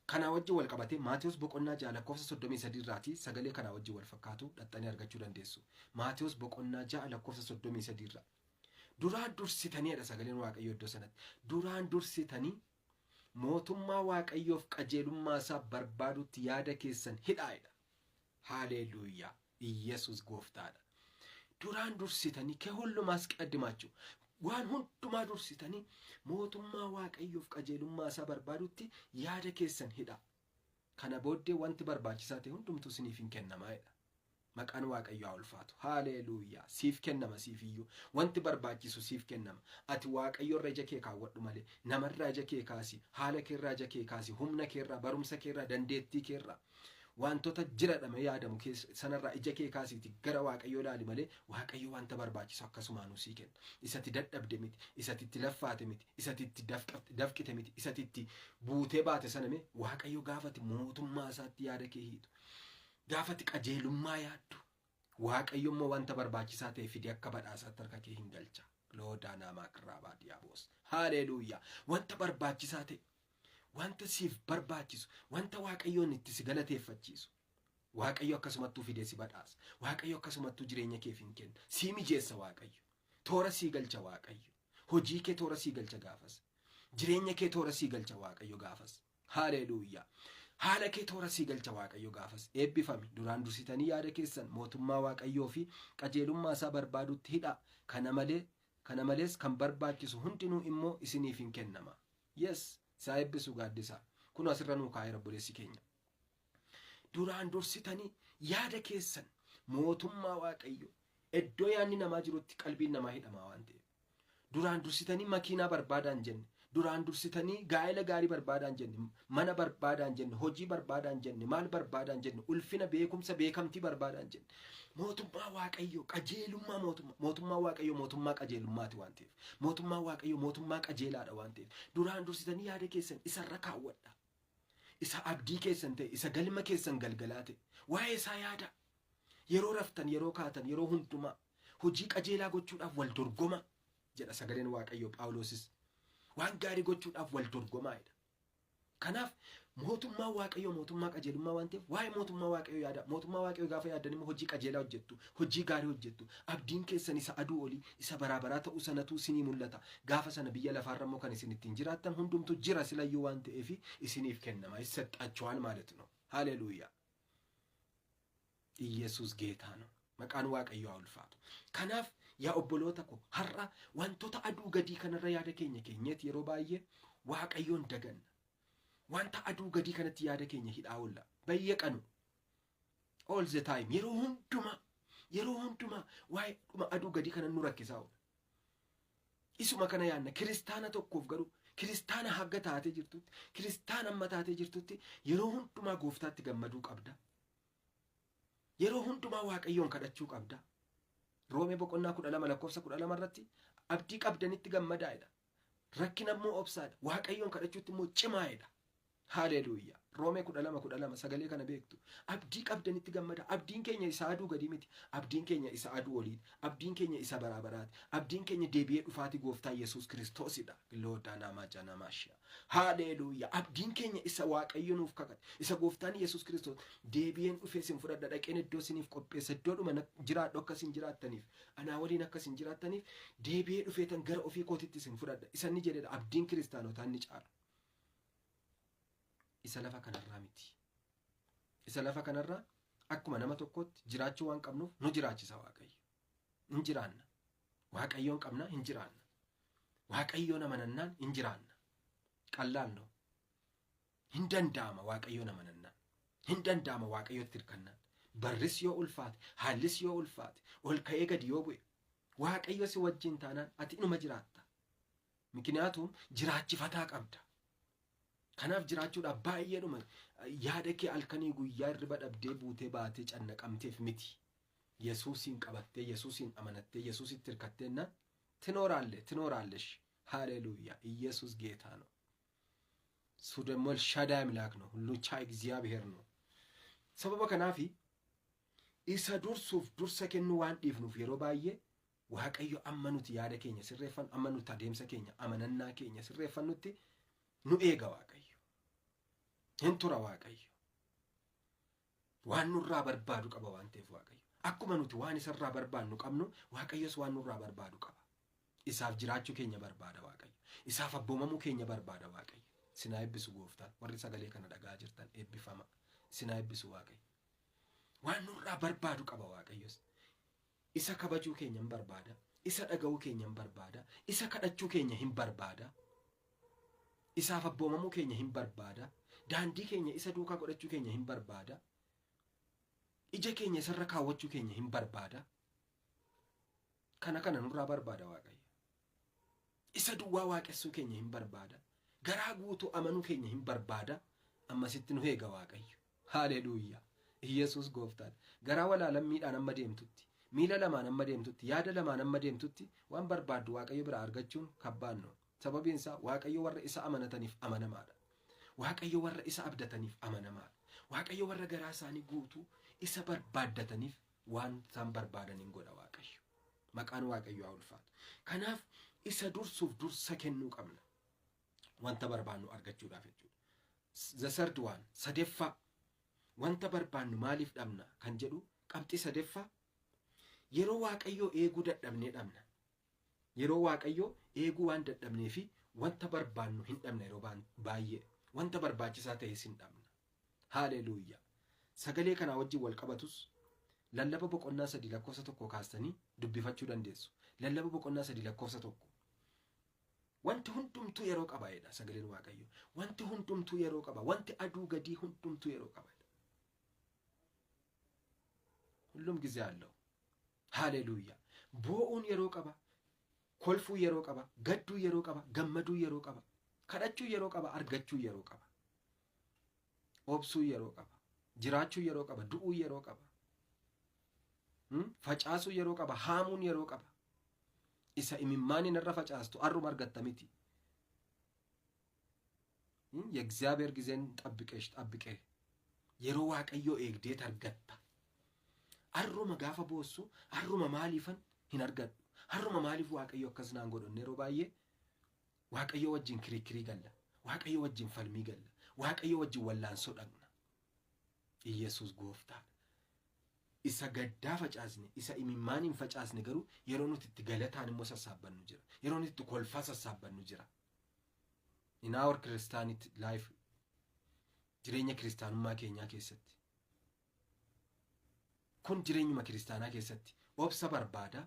Kanaa wajjin wal qabatee Maatiyus boqonnaa 6 lakkoofsa 33 irraatii sagalee kanaa wajjin wal fakkaatu dhaxxanii argachuu dandeessu. Maatiyus boqonnaa 6 lakkoofsa 33 irraa. Duraan dursitaniidha sagaleen Waaqayyoo iddoo sanatti. Duraan dursitanii mootummaa Waaqayyoof qajeelummaa isaa barbaadutti yaada keessan hidhaa'edha. Haaleluuyaa! Iyyasuus gooftaadha. Duraan dursitanii ከሁሉም አስቀድማችሁ waan hundumaa dursitanii mootummaa Waaqayyoof qajeelummaa isaa barbaadutti yaada keessan hidhaa. Kana booddee wanti barbaachisaa ta'e hundumtuu isiniif hin kennamaa'edha. Maqaan Waaqayyoo haa ulfaatu. Haaleluuyaa! Siif kennama siif iyyuu. Wanti barbaachisu siif kennama. Ati Waaqayyo irra ija kee kaawwadhu malee, namarraa ija kee kaasi, haala keerraa ija kee kaasi, humna keerraa, barumsa keerraa, dandeettii keerraa, wantoota jiradhame yaadamu sanarraa ija kee kaasiiti gara Waaqayyoo ilaali malee, Waaqayyo wanta barbaachisu akkasumaanuu sii kenna. Isati dadhabde miti, isati itti laffaate miti, isati itti dafqite miti, isati itti buutee baate sana mee. Waaqayyo gaafati mootummaa isaatti yaada kee hiitu, gaafati qajeelummaa yaaddu, Waaqayyo immoo wanta barbaachisaa ta'e fide akka badhaasaatti harka kee hin galcha. Loodaanaa maakiraabaa diiyaaboos. Haaleluuyaa! Wanta barbaachisaa ta'e, wanta siif barbaachisu, wanta Waaqayyoon itti si galateeffachiisu, Waaqayyo akkasumattuu fidee si badhaasa. Waaqayyo akkasumattuu jireenya keef hin kenna. Sii mijeessa Waaqayyo. Toora sii galcha Waaqayyo. Hojii kee toora sii galcha gaafas. Jireenya kee toora sii galcha Waaqayyo gaafas. Haaleluuyaa! Haala kee toora sii galcha Waaqayyo gaafas. Eebbifami. Duraan dursitanii yaada keessan mootummaa Waaqayyoo fi qajeelummaa isaa barbaadutti hidhaa. Kana malee, kana malees kan barbaachisu hundinuu immoo isiniif hin kennama. Yes, isaa eebbisu Gaaddisaa. Kun asirra nuu kaa'eera obboleessi keenya. Duraan dursitanii yaada keessan mootummaa Waaqayyo, iddoo yaadni namaa jirutti qalbiin namaa hidhamaa waan ta'eef. Duraan dursitanii makiinaa barbaadaan jenne, duraan dursitanii gaa'ela gaarii barbaadaan jenne, mana barbaadaan jenne, hojii barbaadaan jenne, maal barbaadaan jenne, ulfina, beekumsa, beekamtii barbaadaan jenne. Mootummaa Waaqayyo, qajeelummaa mootummaa, mootummaa Waaqayyo mootummaa qajeelummaati waan ta'eef. Mootummaa Waaqayyo mootummaa qajeelaadha waan ta'eef. Duraan dursitanii yaada keessan isarra kaawwadha. Isa abdii keessan ta'e, isa galma keessan galgalaa ta'e, waa'ee isaa yaada. Yeroo raftan, yeroo kaatan, yeroo hundumaa hojii qajeelaa gochuudhaaf wal dorgoma jedha sagaleen Waaqayyoo. Phaawulosis waan gaarii gochuudhaaf wal dorgomaa jedha. Kanaaf mootummaa Waaqayyoo mootummaa qajeelummaa waan ta'eef, waa'ee mootummaa Waaqayyoo yaada. Mootummaa Waaqayyoo gaafa yaaddan immoo hojii qajeelaa hojjettu, hojii gaarii hojjettu. Abdiin keessan isa aduu olii, isa baraabaraa ta'uu sanatu isinii mul'ata. Gaafa sana biyya lafaarra immoo kan isin ittiin jiraattan hundumtu jira silayyuu waan ta'eef isiniif kennama. ይሰጣችኋል ማለት ነው። ሃሌሉያ። ኢየሱስ ጌታ ነው። Maqaan Waaqayyoo haa ulfaatu. Kanaaf yaa obboloota ko, har'a wantoota aduu gadii kanarra yaada keenya keenyeet yeroo baay'ee Waaqayyoon daganna. Wanta aduu gadii kanatti yaada keenya hidhaa oolla. በየቀኑ, all the time, yeroo hundumaa, yeroo hundumaa waa'ee dhuma aduu gadii kana nu rakkisaa oola. Isuma kana yaadna. Kiristaana tokkoof garuu, kiristaana hagga taatee jirtutti, kiristaana amma taatee jirtutti, yeroo hundumaa Gooftaatti gammaduu qabda. Yeroo hundumaa Waaqayyoon kadhachuu qabda. Roomee boqonnaa 12 lakkoofsa 12 irratti abdii qabdanitti gammadaa'edha. Rakkina immoo obsaadha. Waaqayyoon kadhachuutti immoo cimaa'edha. Haaleluuyaa. Roomee 12:12, sagalee kana beektu. Abdii qabdanitti gammada. Abdiin keenya isa aduu gadii miti. Abdiin keenya isa aduu oliiti. Abdiin keenya isa baraabaraati. Abdiin keenya deebi'ee dhufaatii Gooftaa Yesuus Kiristoosidha. Loodaa janamaashiya. Haaleluuyaa. Abdiin keenya isa Waaqayyo nuuf kakate. Isa Gooftaan Yesuus Kiristoos deebi'een dhufee isin fudhadha, dhaqeen iddoo isiniif qopheessa, iddoodhuma jiraadhu akka isin jiraattaniif, anaa waliin akka isin jiraattaniif deebi'ee dhufee tan gara ofii kootitti isin fudhadha. Isa inni jedhedha abdiin kiristaanotaa inni caalu. Isa lafa kanarraa miti. Isa lafa kanarraa akkuma nama tokkootti jiraachuu waan qabnuuf nu jiraachisa Waaqayyo. Hin jiraanna. Waaqayyoon qabna, hin jiraanna. Waaqayyoon amanannaan hin jiraanna. ቀላል ነው. Hin danda'ama Waaqayyoon amanannaan. Hin danda'ama Waaqayyotti hirkannaan. Barris yoo ulfaate, haallis yoo ulfaate, ol ka'ee gadi yoo bu'e, Waaqayyo si wajjin taanaan ati inuma jiraatta. ምክንያቱም jiraachifataa qabda. Kanaaf jiraachuudhaaf baay'eedhuma yaada kee halkanii guyyaa hirriba dhabdee buutee baatee cannaqamteef miti. Yesuusiin qabattee, Yesuusiin amanattee, Yesuusitti hirkatteennaan ትኖራለህ፣ ትኖራለሽ። ሃሌሉያ። ኢየሱስ ጌታ ነው። እሱ ደግሞ ኤልሻዳይ አምላክ ነው። ሁሉን ቻይ እግዚአብሔር ነው። Sababa kanaafi isa dursuuf dursa kennuu waan dhiifnuuf yeroo baay'ee Waaqayyo amma nuti yaada keenya sirreeffannu, amma nuti adeemsa keenya, amanannaa keenya sirreeffannutti nu eega Waaqayyo. Hin tura Waaqayyo. Waan nurraa barbaadu qaba waan ta'eef Waaqayyo. Akkuma nuti waan isarraa barbaannu qabnu, Waaqayyos waan nurraa barbaadu qaba. Isaaf jiraachuu keenya barbaada Waaqayyo. Isaaf abboomamuu keenya barbaada Waaqayyo. Sinaa eebbisu Gooftaan. Warri sagalee kana dhagaa jirtan eebbifama. Sinaa eebbisu Waaqayyo. Waan nurraa barbaadu qaba Waaqayyos. Isa kabajuu keenya hin barbaada. Isa dhaga'uu keenya hin barbaada. Isa kadhachuu keenya hin barbaada. Isaaf abboomamuu keenya hin barbaada. Daandii keenya isa duukaa godhachuu keenya hin barbaada. Ija keenya isarra kaawwachuu keenya hin barbaada. Kana kana nurraa barbaada Waaqayyo. Isa duwwaa waaqessuu keenya hin barbaada. Garaa guutuu amanuu keenya hin barbaada. Ammasitti nu eega Waaqayyo. Haaleluuyaa. Iyesuus Gooftaadha. Garaa walaalammiidhaan amma deemtutti, miila lamaan amma deemtutti, yaada lamaan amma deemtutti waan barbaaddu Waaqayyo biraa argachuun kabbaanno. Sababiin isaa Waaqayyo warra isa amanataniif amanamaadha. Waaqayyo warra isa abdataniif amanamaadha. Waaqayyo warra garaa isaanii guutuu isa barbaaddataniif waan isaan barbaadaniin godha Waaqayyo. Maqaan Waaqayyo haa ulfaatu. Kanaaf isa dursuuf dursa kennuu qabna. Wanta barbaannu argachuudhaaf jechuudha. The third one, sadeffaa, wanta barbaannu maaliif dhabna kan jedhu, qabxii sadeffaa, yeroo Waaqayyoo eeguu dadhabnee dhabna. Yeroo Waaqayyoo eeguu waan dadhabnee fi wanta barbaannu hin dhabna, yeroo baay'ee wanta barbaachisaa ta'es hin dhabna. Haaleluuyaa. Sagalee kanaa wajjin wal qabatus Lallaba boqonnaa 3 lakkoofsa 1 kaastanii dubbifachuu dandeessu. Lallaba boqonnaa 3 lakkoofsa 1. Wanti hundumtuu yeroo qaba jedha sagaleen Waaqayyo. Wanti hundumtuu yeroo qaba. Wanti aduu gadii hundumtuu yeroo qaba. ሁሉም ጊዜ አለው። ሃሌሉያ። Boo'uun yeroo qaba. Kolfuu yeroo qaba. Gadduu yeroo qaba. Gammaduu yeroo qaba. Kadhachuu yeroo qaba. Argachuu yeroo qaba. Obsuu yeroo qaba. Jiraachuu yeroo qaba. Du'uu yeroo qaba. Facaasuu yeroo qaba. Haamuun yeroo qaba. Isa imimmaaniin irra facaastu arruma argatta miti. የእግዚአብሔር ጊዜን ጠብቀሽ ጠብቄ yeroo Waaqayyoo eegdeet argatta. Har'uma gaafa boossu har'uma maaliifan hin argadhu, har'uma maaliif Waaqayyo akkas naan godhonne yeroo baay'ee Waaqayyo wajjin kirikirii galla, Waaqayyo wajjin falmii galla, Waaqayyo wajjin wallaansoo dhaqna. Iyyasuus gooftaadha. Isa gaddaa facaasne, isa imimmaan hin facaasne garuu yeroo nuti itti galataan immoo sassaabbannu jira. Yeroo nuti itti kolfaa sassaabbannu jira. In our Christianity life, jireenya kiristaanummaa keenyaa keessatti. Kun jireenyuma kiristaanaa keessatti obsa barbaada,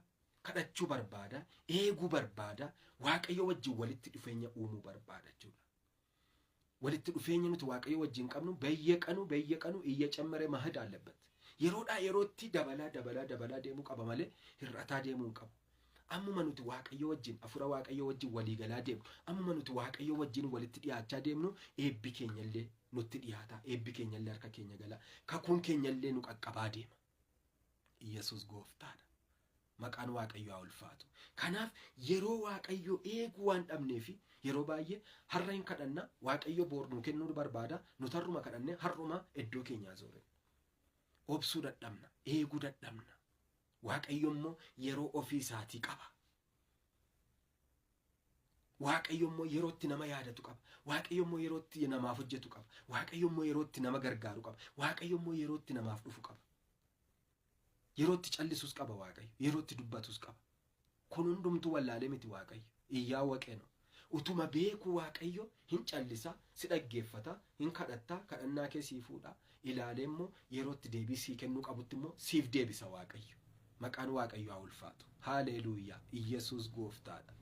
kadhachuu barbaada, eeguu barbaada, Waaqayyo wajjin walitti dhufeenya uumuu barbaada jechuudha. Walitti dhufeenya nuti Waaqayyo wajjin qabnu በየቀኑ በየቀኑ እየጨመረ መሄድ አለበት። Yeroodhaa yerootti dabalaa dabalaa dabalaa deemuu qaba malee hir'ataa deemuu hin qabu. Ammuma nuti Waaqayyo wajjin afura Waaqayyo wajjin walii galaa deemnu, ammuma nuti Waaqayyo wajjin walitti dhiyaachaa deemnu eebbi keenyallee nutti dhiyaata, eebbi keenyallee harka keenya gala, kakuun keenyallee nu qaqqabaa deema. Iyyasuus gooftaadha. Maqaan Waaqayyoo haa ulfaatu. Kanaaf yeroo Waaqayyo eeguu waan dhabneefi yeroo baay'ee har'a hin kadhanna, Waaqayyo boor nuu kennuu barbaada, nuti har'uma kadhannee har'uma iddoo keenyaa zoore. Obsuu dadhabna, eeguu dadhabna. Waaqayyo immoo yeroo ofii isaatii qaba. Waaqayyo immoo yerootti nama yaadatu qaba. Waaqayyo immoo yerootti namaaf hojjetu qaba. Waaqayyo immoo yerootti nama gargaaru qaba. Waaqayyo immoo yerootti namaaf dhufu qaba. Yerootti callisus qaba Waaqayyo. Yerootti dubbatus qaba. Kun hundumtuu wallaalee miti Waaqayyo. Iyyaa waqeeno. Utuma beeku Waaqayyo hin callisa, si dhaggeeffata, hin kadhatta, kadhannaa kee sii fuudha. Ilaalee immoo yerootti deebii sii kennuu qabutti immoo siif deebisa Waaqayyo. Maqaan Waaqayyo haa ulfaatu. Haaleluuyaa. Iyyasuus gooftaadha.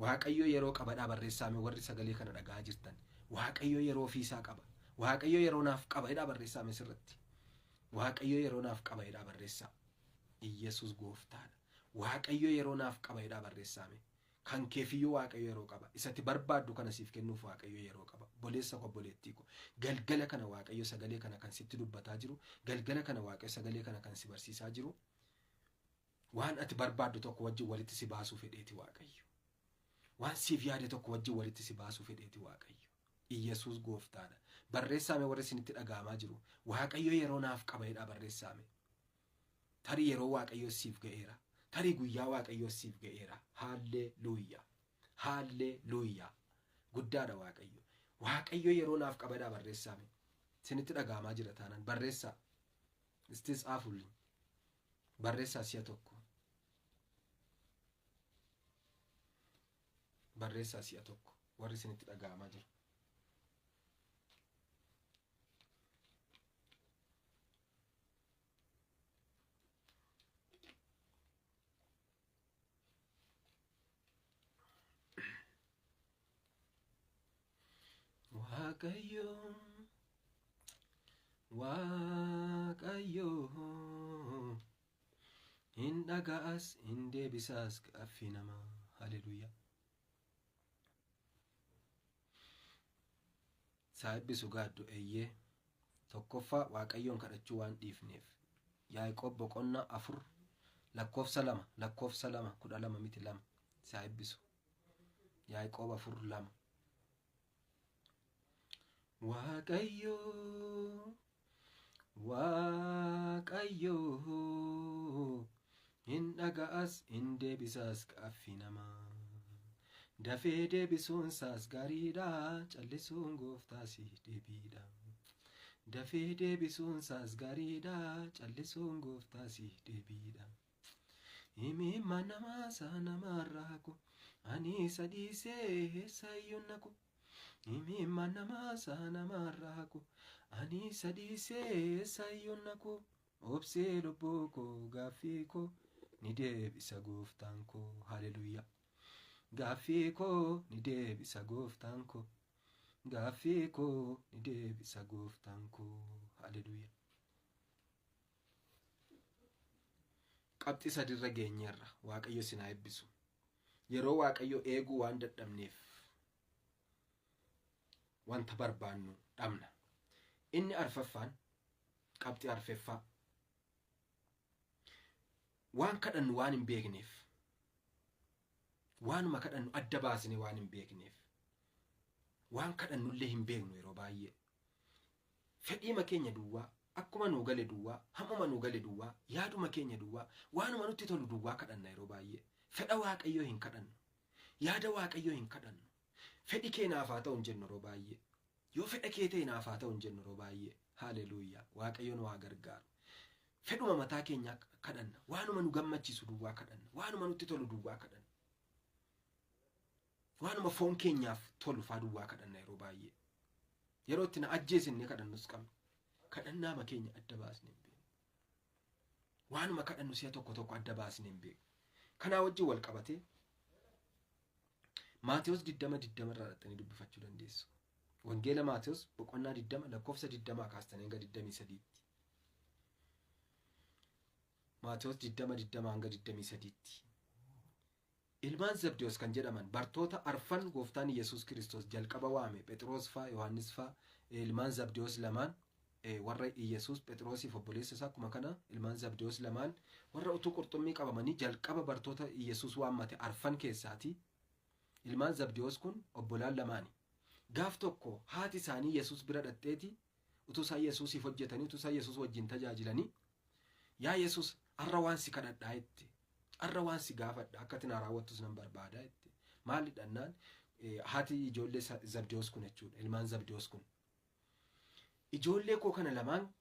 Waaqayyo yeroo qabadhaa barreessaame warri sagalee kana dhaga'aa jirtan. Waaqayyo yeroo ofiisaa qaba. Waaqayyo yeroo naaf qaba jedhaa barreessaame sirriitti. Waaqayyo yeroo naaf qaba jedhaa barreessaa. Iyyasuus gooftaadha. Waaqayyo yeroo naaf qaba jedhaa barreessaame. Kan keefiyyuu Waaqayyo yeroo qaba. Isatti barbaaddu kana siif kennuuf Waaqayyo yeroo qaba. Obboleessa koo, obboleettii koo. Galgala kana Waaqayyo sagalee kana kan sitti dubbataa jiru. Galgala kana Waaqayyo sagalee kana kan si barsiisaa jiru. Waan ati barbaaddu tokko wajjin walitti si baasuu fedheeti Waaqayyo. Waan siif yaade tokko wajjin walitti si baasuu fedheeti Waaqayyo. Iyyasuus gooftaadha. Barreessaame warri isinitti dhaga'amaa jiru. Waaqayyo yeroo naaf qaba jedhaa barreessaame. Tarii yeroo Waaqayyo siif ga'eera. Tarii guyyaa Waaqayyo siif ga'eera. Haalleluuyaa. Haalleluuyaa. Guddaadha Waaqayyo. Waaqayyo yeroo naaf qaba jedhaa barreessaame. Isinitti dhaga'amaa jira taanaan barreessaa. Istis aafulli. Barreessaa si'a tokko. Barreessaa si'a tokko. Warri isinitti dhaga'amaa jiru. Waaqayyo, Waaqayyo hin dhaga'as hin deebisaas gaaffii namaa. Haleluuyaa. Saayibbisu gaaddu eeyyee. Tokkoffaa Waaqayyoon kadhachuu waan dhiifneef. Yaaqoob boqonnaa 4 lakkoofsa 2 lakkoofsa 2 12 miti 2 saayibbisu. Yaaqoob 4:2. Waaqayyo, Waaqayyo hin dhaga'as hin deebisaas gaaffii namaa. Dafee deebisuunsaas gaariidha, callisuun gooftaas deebiidha. Dafee deebisuunsaas gaariidha, callisuun gooftaas deebiidha. Himimma namaa isaa namaarraa ku, ani isa dhiisee eessayyuu naqu. Himimma namaa isaa namaarraa ku, ani isa dhiisee eessayyuu naqu. Obsee lubbuu koo gaaffii koo ni deebisa gooftaan koo. Haleluuyaa. Gaaffii koo ni deebisa gooftaan koo. Gaaffii koo ni deebisa gooftaan koo. Haleluuyaa. Qabxii sadirra geenyeerra. Waaqayyo sinaa eebbisu. Yeroo Waaqayyo eeguu waan dadhabneef wanta barbaannu dhabna. Inni arfaffaan qabxii arfaffaa waan kadhannu waan hin beekneef, waanuma kadhannu adda baasne waan hin beekneef, Waan kadhannullee hin beeknu yeroo baay'ee. Fedhiima keenya duwwaa, akkuma nuu gale duwwaa, hammuma nuu gale duwwaa, yaaduma keenya duwwaa, waanuma nutti tolu duwwaa kadhanna yeroo baay'ee. Fedha Waaqayyoo hin kadhannu. Yaada Waaqayyoo hin kadhannu. Fedhi kee naaf haa ta'u hin jennu yeroo baay'ee. Yoo fedha kee ta'e naaf haa ta'u hin jennu yeroo baay'ee. Haleluuyaa. Waaqayyo nu haa gargaaru. Fedhuma mataa keenyaa kadhanna. Waanuma nu gammachiisu duwwaa kadhanna. Waanuma nutti tolu duwwaa kadhanna. Waanuma foon keenyaaf tolu faa duwwaa kadhanna yeroo baay'ee. Yeroo itti na ajjeesinne kadhannus qabna. Kadhannaama keenya adda baasnee hin beeknu. Waanuma kadhannu si'a tokko tokko adda baasnee hin beeknu. Kanaa wajjin wal qabatee Maatewos 20:20 irraa dhaqxanii dubbifachuu dandeessu. Wangeela Maatewos boqonnaa 20 lakkoofsa 20 kaastanii hanga 23tti. Maatewos 20:20 hanga 23tti. Ilmaan Zabdewoos kan jedhaman bartoota arfan gooftaan Yesuus Kiristoos jalqaba waame, Phexros faa, Yohaannis faa, ilmaan Zabdewoos lamaan, warra Yesuus Phexrosiif obboleessa isaa, akkuma kana ilmaan Zabdewoos lamaan warra utuu qurxummii qabamanii jalqaba bartoota Yesuus waammate arfan keessaati. Ilmaan Zabdewoos kun obbolaan lamaani. Gaaf tokko haati isaanii Yesuus bira dhaqxeeti, utuu isaan Yesuusiif hojjetanii, utuu isaan Yesuus wajjin tajaajilanii, "Yaa Yesuus, har'a waan si kadhadhaa," jette. "Har'a waan si gaafadha, akka ati naa raawwattus nan barbaada," jette. Maali dhannaan, haati ijoollee Zabdewoos kun jechuudha. Ilmaan Zabdewoos kun. "Ijoollee koo kana lamaan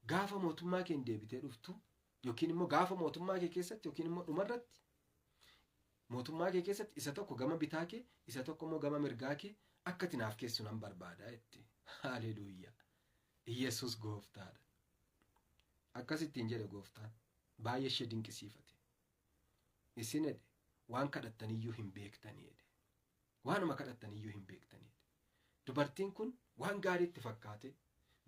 gaafa mootummaa keen deebitee dhuftu, yookiin immoo gaafa mootummaa kee keessatti, yookiin immoo dhumarratti mootummaa kee keessatti, isa tokko gama bitaa kee, isa tokko immoo gama mirgaa kee akka ati naaf keessu nan barbaada," jette. Haleluuyaa. Yesuus gooftaadha. Akkasittiin jedhe gooftaan. Baay'ee ishee dinqisiifate. "Isin," jedhe, "waan kadhattaniyyuu hin beektanii," jedhe. "Waanuma kadhattaniyyuu hin beektanii," jedhe. Dubartiin kun waan gaariitti fakkaate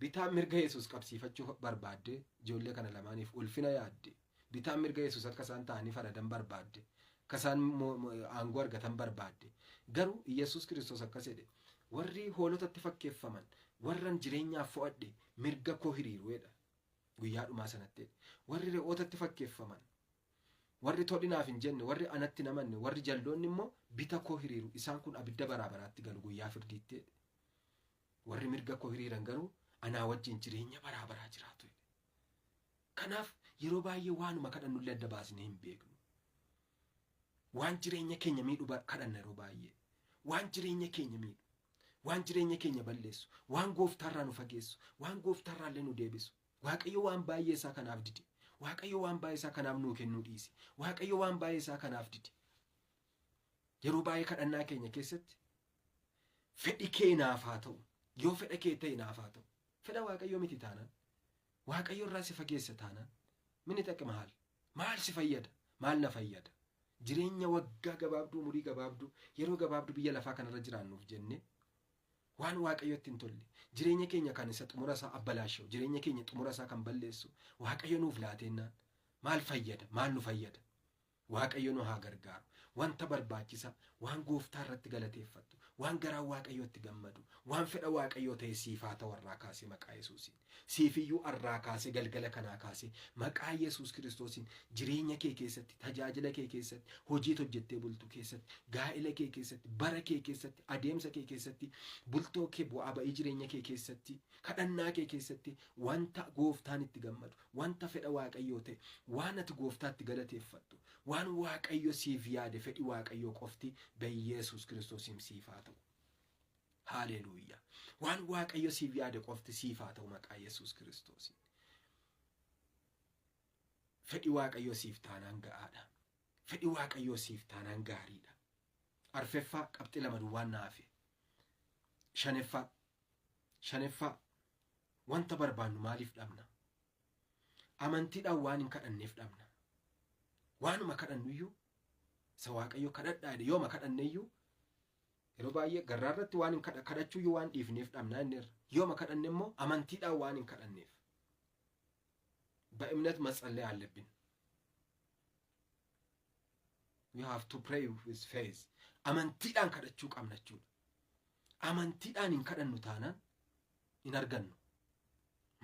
bitaa mirga Yesuus qabsiifachuu barbaadde. Ijoollee kana lamaaniif ulfina yaadde. Bitaa mirga Yesuus akka isaan ta'anii faradan barbaadde. Akka isaan aangoo argatan barbaadde. Garuu Yesuus Kiristoos akkas jedhe: "Warri hoolotatti fakkeeffaman, warran jireenyaaf fo'adhe, mirga koo hiriiru," jedha. Guyyaa dhumaa sanatti warri re'ootatti fakkeeffaman, warri tolinaaf hin jenne, warri anatti hin amanne, warri jalloonni immoo bita koo hiriiru. Isaan kun abidda baraa baraatti galu guyyaa firdiitti jedhe. Warri mirga koo hiriiran garuu anaa wajjin jireenya baraa baraa jiraatu jedhe. Kanaaf yeroo baay'ee waanuma kadhannullee adda baasnee hin beeknu. Waan jireenya keenya miidhu kadhanna yeroo baay'ee. Waan jireenya keenya miidhu, waan jireenya keenya balleessu, waan gooftaarraa nu fageessu, waan gooftaarraa illee nu deebisu. Waaqayyo waan baay'ee isaa kanaaf dide. Waaqayyo waan baay'ee isaa kanaaf nuu kennuu dhiise. Waaqayyo waan baay'ee isaa kanaaf dide. Yeroo baay'ee kadhannaa keenya keessatti "Fedhi kee naaf haa ta'u, yoo fedha kee ta'e naaf haa ta'u." Fedha Waaqayyoo miti taanaan, Waaqayyo irraa si fageessa taanaan, mini xaqima, maal si fayyada? Maal na fayyada? Jireenya waggaa gabaabduu, umurii gabaabduu, yeroo gabaabduu biyya lafaa kanarra jiraannuuf jennee waan Waaqayyotti hin tolle, jireenya keenya kan isa xumura isaa abbalaashe'u, jireenya keenya xumura isaa kan balleessu Waaqayyo nuuf laateennaan maal fayyada? Maal nu fayyada? Waaqayyo nu haa gargaaru. Wanta barbaachisaa, waan gooftaa irratti galateeffattu, waan garaan Waaqayyootti gammadu, waan fedha Waaqayyoo ta'e siif haa ta'u har'aa kaasee maqaa Yesuusiin. Siifiyyuu har'aa kaasee, galgala kanaa kaasee, maqaa Yesuus Kiristoosiin jireenya kee keessatti, tajaajila kee keessatti, hojii hojjettee bultu keessatti, gaa'ela kee keessatti, bara kee keessatti, adeemsa kee keessatti, bultoo kee, bu'aa ba'ii jireenya kee keessatti, kadhannaa kee keessatti, wanta gooftaan itti gammadu, wanta fedha Waaqayyoo ta'e, waan ati gooftaatti galateeffattu, waan Waaqayyo siif yaade, fedhi Waaqayyoo qofti Yesuus Kiristoosiin siif haa ta'u. Haaleluuyaa. Waan Waaqayyo siif yaade qofti siif haa ta'u maqaa Yesuus Kiristoosiin. Fedhi Waaqayyoo siif taanaan ga'aadha. Fedhi Waaqayyoo siif taanaan gaariidha. Arfeffaa, qabxii lama duwwaan na hafe. Shanaffaa. Shanaffaa, wanta barbaannu maaliif dhabna? Amantiidhaan waan hin kadhanneef dhabna. Waanuma kadhannuyyuu, isa Waaqayyo kadhadhaa jedhe yooma kadhanneyyuu, yeroo baay'ee garraa irratti waan hin kadhachuuyyuu waan dhiifneef dhabna inni irra. Yooma kadhanne immoo amantiidhaan waan hin kadhanneef. በእምነት መጸለይ አለብን። We have to pray with faith. Amantiidhaan kadhachuu qabna jechuudha. Amantiidhaan hin kadhannu taanaan hin argannu.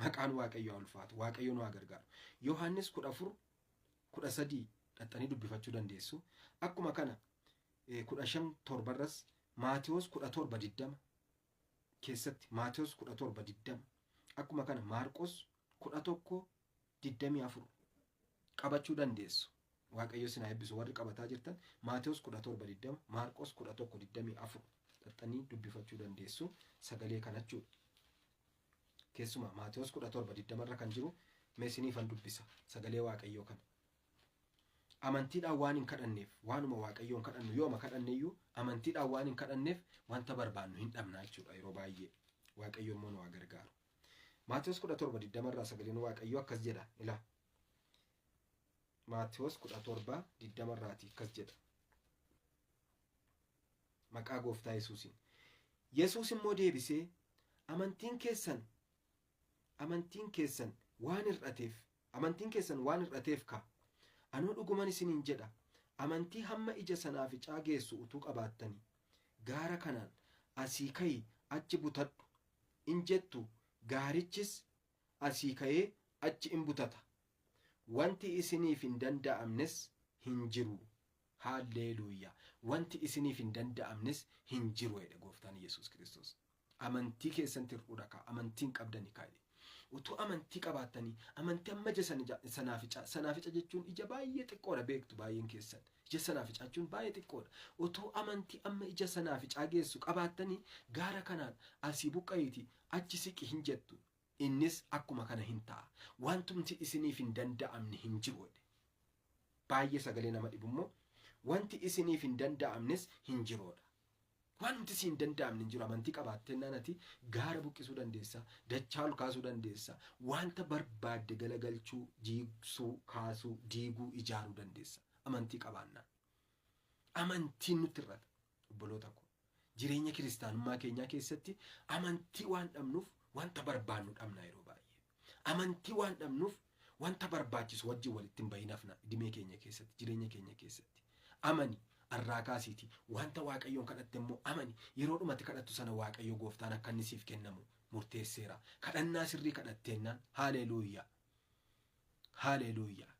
Maqaan Waaqayyoo haa ulfaatu. Waaqayyo nu haa gargaaru. Yohaannis 14:13 dhaxxanii dubbifachuu dandeessu. Akkuma kana 15:7rras, Maatiyoos 17:20. keessatti Maatewos 17:20 akkuma kana Maarqos 11:24 qabachuu dandeessu. Waaqayyo isin haa eebbisu warri qabataa jirtan Maatewos 17:20 Maarqos 11:24 xaxxanii dubbifachuu dandeessu sagalee kana jechuudha. Keessumaa Maatewos 17:20 irra kan jiru mee isiniifan dubbisa sagalee Waaqayyoo kana. Amantiidhaan waan hin kadhanneef waanuma Waaqayyoon kadhannu yooma kadhanne iyyuu amantiidhaan waan hin kadhanneef wanta barbaannu hin dhabna jechuudha yeroo baay'ee. Waaqayyo immoo nu haa gargaaru. Maatewos 17:20 irraa sagaleen Waaqayyoo akkas jedha ilaa. Maatewos 17:20 irraati akkas jedha. Maqaa gooftaa Yesuusiin. Yesuus immoo deebisee amantiin keessan amantiin keessan waan hir'ateef amantiin keessan waan hir'ateef ka anuu dhuguman isiniin jedha amantii hamma ija sanaaficaa geessu utuu qabaattanii gaara kanaan asii ka'i achi butadhu in jettu gaarichis asii ka'ee achi in butata wanti isiniif hin danda'amnes hin jiru. Haalleluuyaa. Wanti isiniif hin danda'amnes hin jiru jedhe gooftaan Yesuus Kiristoos. Amantii keessan hir'uudha kaa amantiin qabdani kaa jedhe. Utuu amantii qabaattanii amantii amma ija sanaaficaa sanaafica jechuun ija baay'ee xiqqoodha beektu baay'een keessan. Ija sanaaficaa jechuun baay'ee xiqqoodha. Utuu amantii amma ija sanaaficaa geessu qabaattanii gaara kanaan asii buqqa'iiti achi siqi hin jettu. Innis akkuma kana hin ta'a. Wantumti isiniif hin danda'amne hin jiru jedhe. Baay'ee sagalee nama dhibu immoo wanti isiniif hin danda'amnes hin jiruudha. Wanti isin hin danda'amne hin jiru amantii qabaattee ati gaara buqqisuu dandeessa, dachaa ol kaasuu dandeessa, wanta barbaadde galagalchuu, jiigsuu, kaasuu, diiguu, ijaaruu dandeessa. Amantii qabaannaan. Amantiin nutti hir'ata obboloota koo. Jireenya kiristaanummaa keenyaa keessatti amantii waan dhabnuuf wanta barbaannu dhabna yeroo baay'ee. Amantii waan dhabnuuf wanta barbaachisu wajjin walitti hin bahin hafna dhimee keenya keessatti, jireenya keenya keessatti. Amani arraa kaasiiti wanta Waaqayyoon kadhatte immoo amani yeroo dhumatti kadhattu sana Waaqayyo gooftaan akka inni siif kennamu murteesseera. Kadhannaa sirrii kadhatteennaan haaleluuyaa. Haaleluuyaa.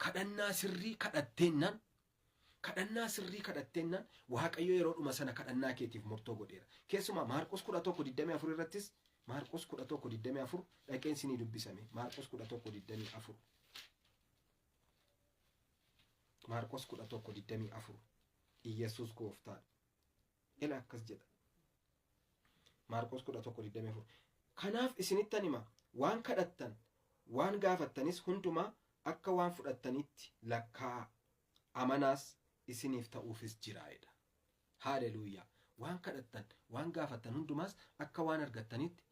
Kadhannaa sirrii kadhatteennaan kadhannaa sirrii kadhatteennaan Waaqayyo yeroo dhuma sana kadhannaa keetiif murtoo godheera. Keessumaa Maarqos 11:24 irrattis Maarqos 11:24 dhaqeen isinii dubbisame. Maarqos 11:24. Maarqos 11:24 Iyyasuus gooftaadha. Ila akkas jedha. Maarqos 11:24 Kanaaf isinittan hima waan kadhattan waan gaafattanis hundumaa akka waan fudhattanitti lakkaa'aa amanaas isiniif ta'uufis jira jedha. Haaleluuyaa. Waan kadhattan waan gaafattan hundumaas akka waan argattanitti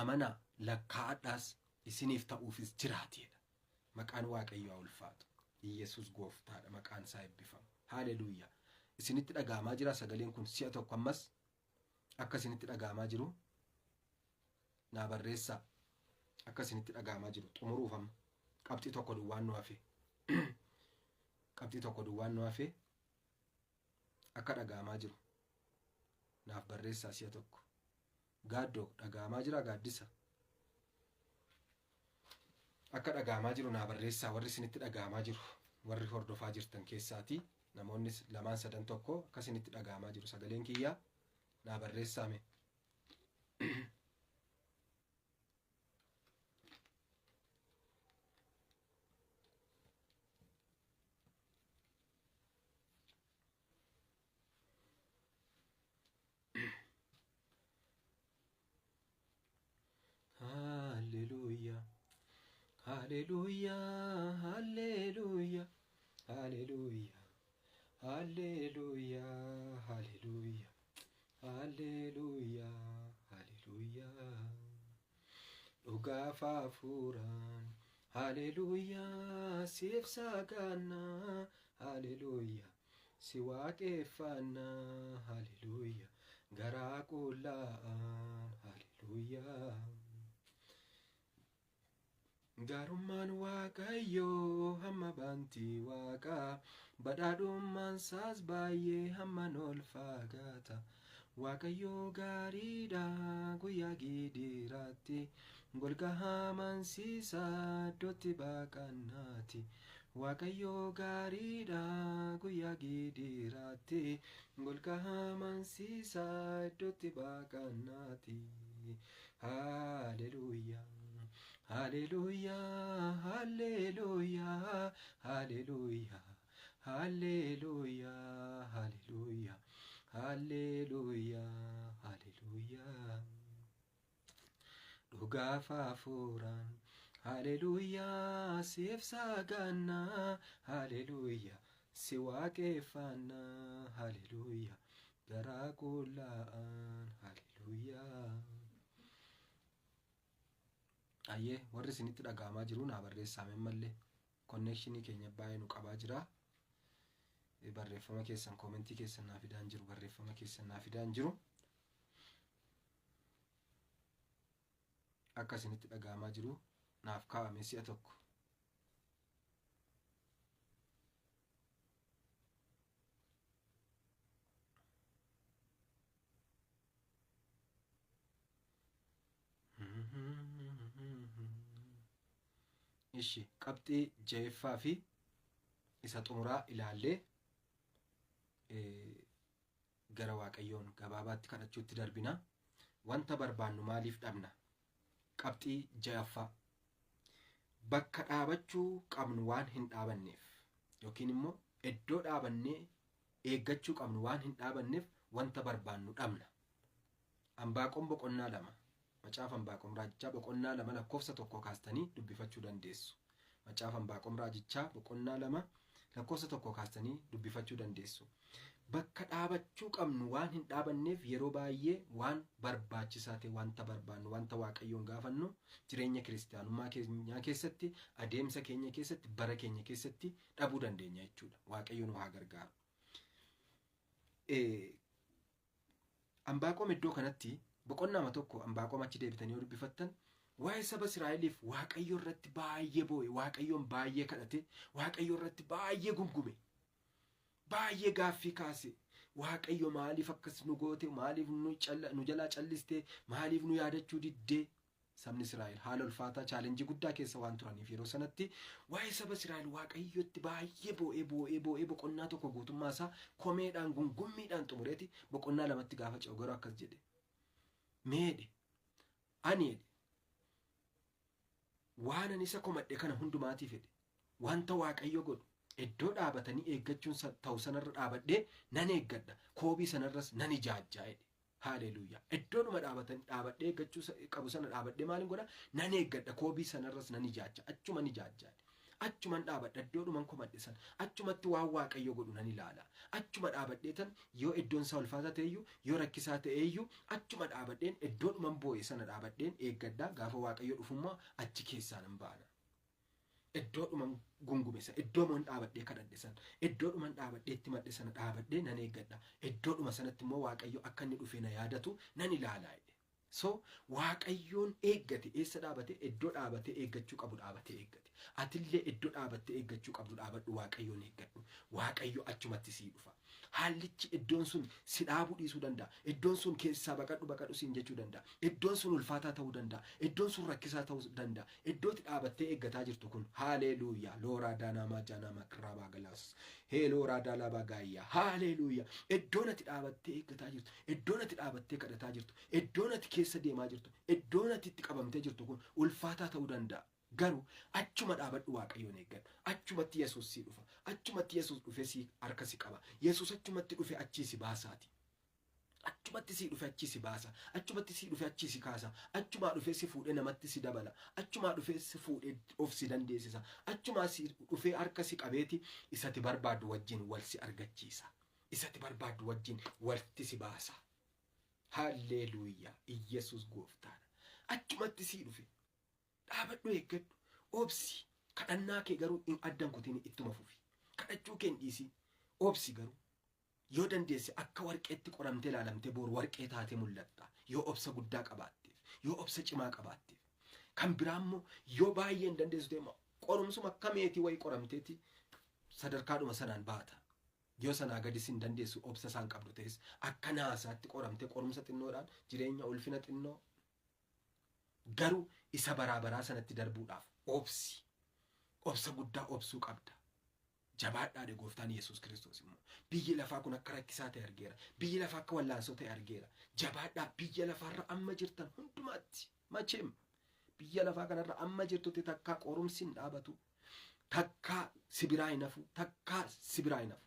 amanaa lakkaa'adhaas isiniif ta'uufis jiraati jedha. Maqaan Waaqayyoo haa ulfaatu. Iyyasuus gooftaadha maqaan isaa eebbifamu. Haaleluuyaa. Isinitti dhaga'amaa jira sagaleen kun si'a tokko ammas akka isinitti dhaga'amaa jiru naa barreessaa. Akka isinitti dhaga'amaa jiru xumuruuf amma qabxii tokko duwwaan nu hafe. Qabxii tokko duwwaan nu hafe akka dhaga'amaa jiru naaf barreessaa si'a tokko. Gaaddoo dhaga'amaa jira gaaddisa. Akka dhaga'amaa jiru naa barreessaa warri isinitti dhaga'amaa jiru warri hordofaa jirtan keessaati namoonni lamaan sadan tokko akka isinitti dhaga'amaa jiru sagaleen kiyyaa naa barreessaa mee. Hallelujah. Hallelujah. Hallelujah. Hallelujah. Hallelujah. Hallelujah. Hallelujah. Hallelujah. Dhugaaf hafuuraan. Hallelujah. Siif saganna. Hallelujah. Si waaqeffanna. Hallelujah. Garaa qullaa'aan. Hallelujah. Gaarummaan Waaqayyoo hamma bantii waaqaa badhaadhummaan isaas baay'ee hamman ol fagaata. Waaqayyoo gaariidha guyyaa gidiraatti golga amansiisaa iddootti baqannaati. Waaqayyoo gaariidha guyyaa gidiraatti golga amansiisaa iddootti baqannaati. Haleluuyaa. Haleluuyaa. Haleluuyaa. Haleluuyaa. Haleluuyaa. Haleluuyaa. Haleluuyaa. Haleluuyaa. Dhugaaf hafuuraan. Haleluuyaa. Siif sagannaa. Haleluuyaa. Si waaqeffannaa. Haleluuyaa. Garaa qullaa'aan. Haleluuyaa. Ayyee, warri isinitti dhaga'amaa jiru naa barreessaa mallee, connection keenya baay'ee nu qabaa jira. Barreeffama keessan, comment keessan naa fidaan jiru, barreeffama keessan naa fidaan jiru. Akka isinitti dhaga'amaa jiru naaf kaa'ame si'a tokko. Ishi, qabxii ja'affaa fi isa xumuraa ilaallee gara Waaqayyoon gabaabaatti kadhachuutti darbina. Wanta barbaannu maaliif dhabna? Qabxii ja'affaa. Bakka dhaabachuu qabnu waan hin dhaabanneef, yookiin immoo iddoo dhaabannee eeggachuu qabnu waan hin dhaabanneef, wanta barbaannu dhabna. Ambaaqoon boqonnaa 2, Macaafa Ambaaqoom raajichaa boqonnaa 2 lakkoofsa 1 kaastanii dubbifachuu dandeessu. Macaafa Ambaaqoom raajichaa boqonnaa 2 lakkoofsa 1 kaastanii dubbifachuu dandeessu. Bakka dhaabachuu qabnu waan hin dhaabanneef, yeroo baay'ee waan barbaachisaa ta'e, wanta barbaannu, wanta Waaqayyoon gaafannu, jireenya kiristaanummaa keenyaa keessatti, adeemsa keenya keessatti, bara keenya keessatti dhabuu dandeenya jechuudha. Waaqayyo nu haa gargaaru. Ambaaqoom iddoo kanatti boqonnaama 1 Ambaaqoom achi deebitanii yoo dubbifattan, waa'ee saba Israa'eliif Waaqayyo irratti baay'ee boo'e, Waaqayyoon baay'ee kadhate, Waaqayyo irratti baay'ee gungume, baay'ee gaaffii kaase. Waaqayyo, maaliif akkas nu goote? Maaliif nu jalaa calliste? Maaliif nu yaadachuu diddee? Sabni Israa'el haala ulfaataa, challenge guddaa keessa waan turaniif, yeroo sanatti waa'ee saba Israa'el Waaqayyotti baay'ee boo'ee, boo'ee, boo'ee, boqonnaa 1 guutummaa isaa komeedhaan, gungummiidhaan xumureeti, boqonnaa 2tti gaafa ce'u garuu akkas jedhe: "Meedhe ani," jedhe, "waan ani isa komadhe kana hundumaatiif," jedhe, "wanta Waaqayyo godhu iddoo dhaabatanii eeggachuun ta'u sanarra dhaabadhee nan eeggadha, koobii sanarras nan ijaajjaa," jedhe. Haaleluuyaa! Iddoodhuma dhaabatan dhaabadhee eeggachuu qabu sana dhaabadhee maalin godha? Nan eeggadha, koobii sanarras nan ijaajja, achuman ijaajjaa, achuman dhaabadha, iddoodhuman komadhe sana achumatti waan Waaqayyo godhu nan ilaala. Achuma dhaabadhee tan yoo iddoon isaa ulfaataa ta'eyyuu, yoo rakkisaa ta'eyyuu, achuma dhaabadheen, iddoodhuman boo'e sana dhaabadheen eeggadha. Gaafa Waaqayyo dhufummoo achi keessaa nan baana. Iddoodhuman gungume sana, iddoodhuman dhaabadhee kadhadhe sana, iddoodhuman dhaabadhee itti madhe sana dhaabadhee nan eeggadha. Iddoodhuma sanatti immoo Waaqayyo akka inni dhufee na yaadatu nan ilaalaa jedhe. So Waaqayyoon eeggate. Eessa dhaabate? Iddoo dhaabatee eeggachuu qabu dhaabatee eeggate. Atillee iddoo dhaabattee eeggachuu qabdu dhaabadhu, Waaqayyoon eeggadhu. Waaqayyo achumatti sii dhufa. Haallichi, iddoon sun si dhaabuu dhiisuu danda'a. Iddoon sun keessaa baqadhu, baqadhu siin jechuu danda'a. Iddoon sun ulfaataa ta'uu danda'a. Iddoon sun rakkisaa ta'uu danda'a. Iddootti dhaabattee eeggataa jirtu kun, haaleluuyaa, looraa daanaamaa jaanaamaa kiraabaa galaas heelooraa daalabaa gaayyaa, haaleluuyaa. Iddoon ati dhaabattee eeggataa jirtu, iddoon ati dhaabattee kadhataa jirtu, iddoon ati keessa deemaa jirtu, iddoon ati itti qabamtee jirtu kun ulfaataa ta'uu danda'a. Garuu achuma dhaabadhu, Waaqayyoon eeggadhu. Achumatti Yesuus sii dhufa. Achumatti Yesuus dhufee si harka si qaba. Yesuus achumatti dhufe achii si baasaati. Achumatti sii dhufe achii si baasa. Achumatti sii dhufe achii si kaasa. Achumaa dhufee si fuudhee namatti si dabala. Achumaa dhufee si fuudhee of si dandeessisa. Achumaa si dhufee harka si qabeeti isati barbaaddu wajjin wal si argachiisa. Isati barbaaddu wajjin walitti si baasa. Halleluuyaa! Iyyasuus gooftaadha. Achumatti sii dhufe. Dhaabadhu, eeggadhu. Obsi. Kadhannaa kee garuu hin addan kutiin, ittuma fufi. Kadhachuu kee hin dhiisin. Obsi garuu. Yoo dandeesse akka warqeetti qoramtee ilaalamtee boru warqee taatee mul'atta. Yoo obsa guddaa qabaatteef, yoo obsa cimaa qabaatteef. Kan biraa immoo, yoo baay'ee hin dandeessu ta'e immoo, qorumsuma akka meetii wayii qoramteeti sadarkaadhuma sanaan baata. Yoo sanaa gadis hin dandeessu, obsa isaan qabdu ta'es, akka naasaatti qoramtee qorumsa xinnoodhaan jireenya ulfina xinnoo, garuu isa baraa baraa sanatti darbuudhaaf obsi. Obsa guddaa obsuu qabda. Jabaadhaadhe gooftaan Yesuus Kiristoos immoo. Biyyi lafaa kun akka rakkisaa ta'e argeera. Biyyi lafaa akka wallaansoo ta'e argeera. Jabaadhaa biyya lafaarra amma jirtan hundumaatti. Macheem biyya lafaa kanarra amma jirtutti takkaa qorumsi hin dhaabatu. Takkaa si biraa hin hafu. Takkaa si biraa hin hafu.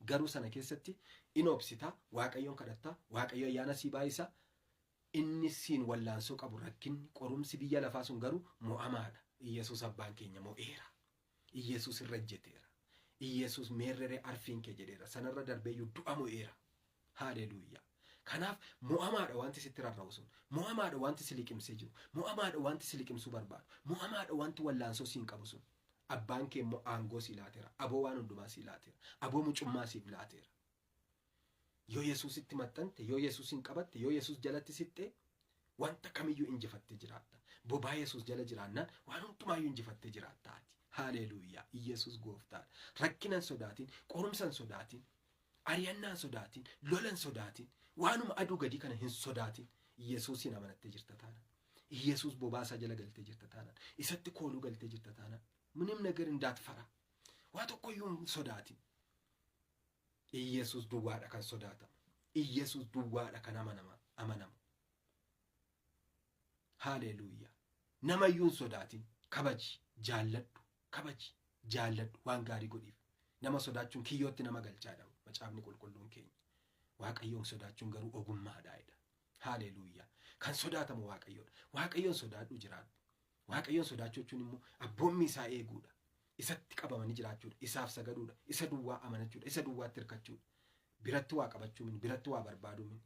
Garuu sana keessatti in obsita, Waaqayyoon kadhatta, Waaqayyo ayyaana sii baay'isa. Inni siin wallaansoo qabu rakkinni qorumsi biyya lafaa sun garuu mo'amaadha. Iyyasuus abbaan keenya mo'eera. Iyyasuus irra ejjeteera. Iyyasuus meerreree arfiin kee jedheera. Sanarra darbeeyyuu du'a mo'eera. Haaleluuyaa. Kanaaf mo'amaadha wanti sitti rarra'u sun. Mo'amaadha wanti si liqimsee jiru. Mo'amaadha wanti si liqimsuu barbaadu. Mo'amaadha wanti wallaansoo siin qabu sun. Abbaan kee immoo aangoo sii laateera. Aboo waan hundumaa sii laateera. Aboo mucummaa siif laateera. Yoo Yesuusitti maxxante, yoo Yesuusin qabatte, yoo Yesuus jalatti sixxe, wanta kamiyyuu injifattee jiraatta. Bobaa Yesuus jala jiraannaan waan hundumaayyuu injifattee jiraatta ati. Haaleluuyaa. Yesuus gooftaadha. Rakkina hin sodaatin, qorumsa hin sodaatin, ari'annaa hin sodaatin, lola hin sodaatin, waanuma aduu gadii kana hin sodaatin. Yesuusin amanattee jirta taanaan. Yesuus bobaa isaa jala galtee jirta taanaan. Isatti kooluu galtee jirta taanaan. ምንም ነገር እንዳትፈራ. Waa tokkoyyuu hin sodaatin. Iyesuus duwwaadha kan sodaatamu. Iyesuus duwwaadha kan amanamu. Haaleluuyaa. Namayyuu hin sodaatin. Kabaji, jaalladhu, kabaji, jaalladhu, waan gaarii godhiif. Nama sodaachuun kiyyootti nama galchaadha macaafni qulqulluun keenya. Waaqayyoon sodaachuun garuu ogummaadha jedha. Haaleluuyaa. Kan sodaatamu Waaqayyoodha. Waaqayyoon sodaadhu jiraadhu. Waaqayyoon sodaachuu jechuun immoo abboommii isaa eeguudha. Isatti qabamanii jiraachuudha. Isaaf sagaduudha. Isa duwwaa amanachuudha. Isa duwwaatti hirkachuudha. Biratti waa qabachuu mini, biratti waa barbaaduu mini.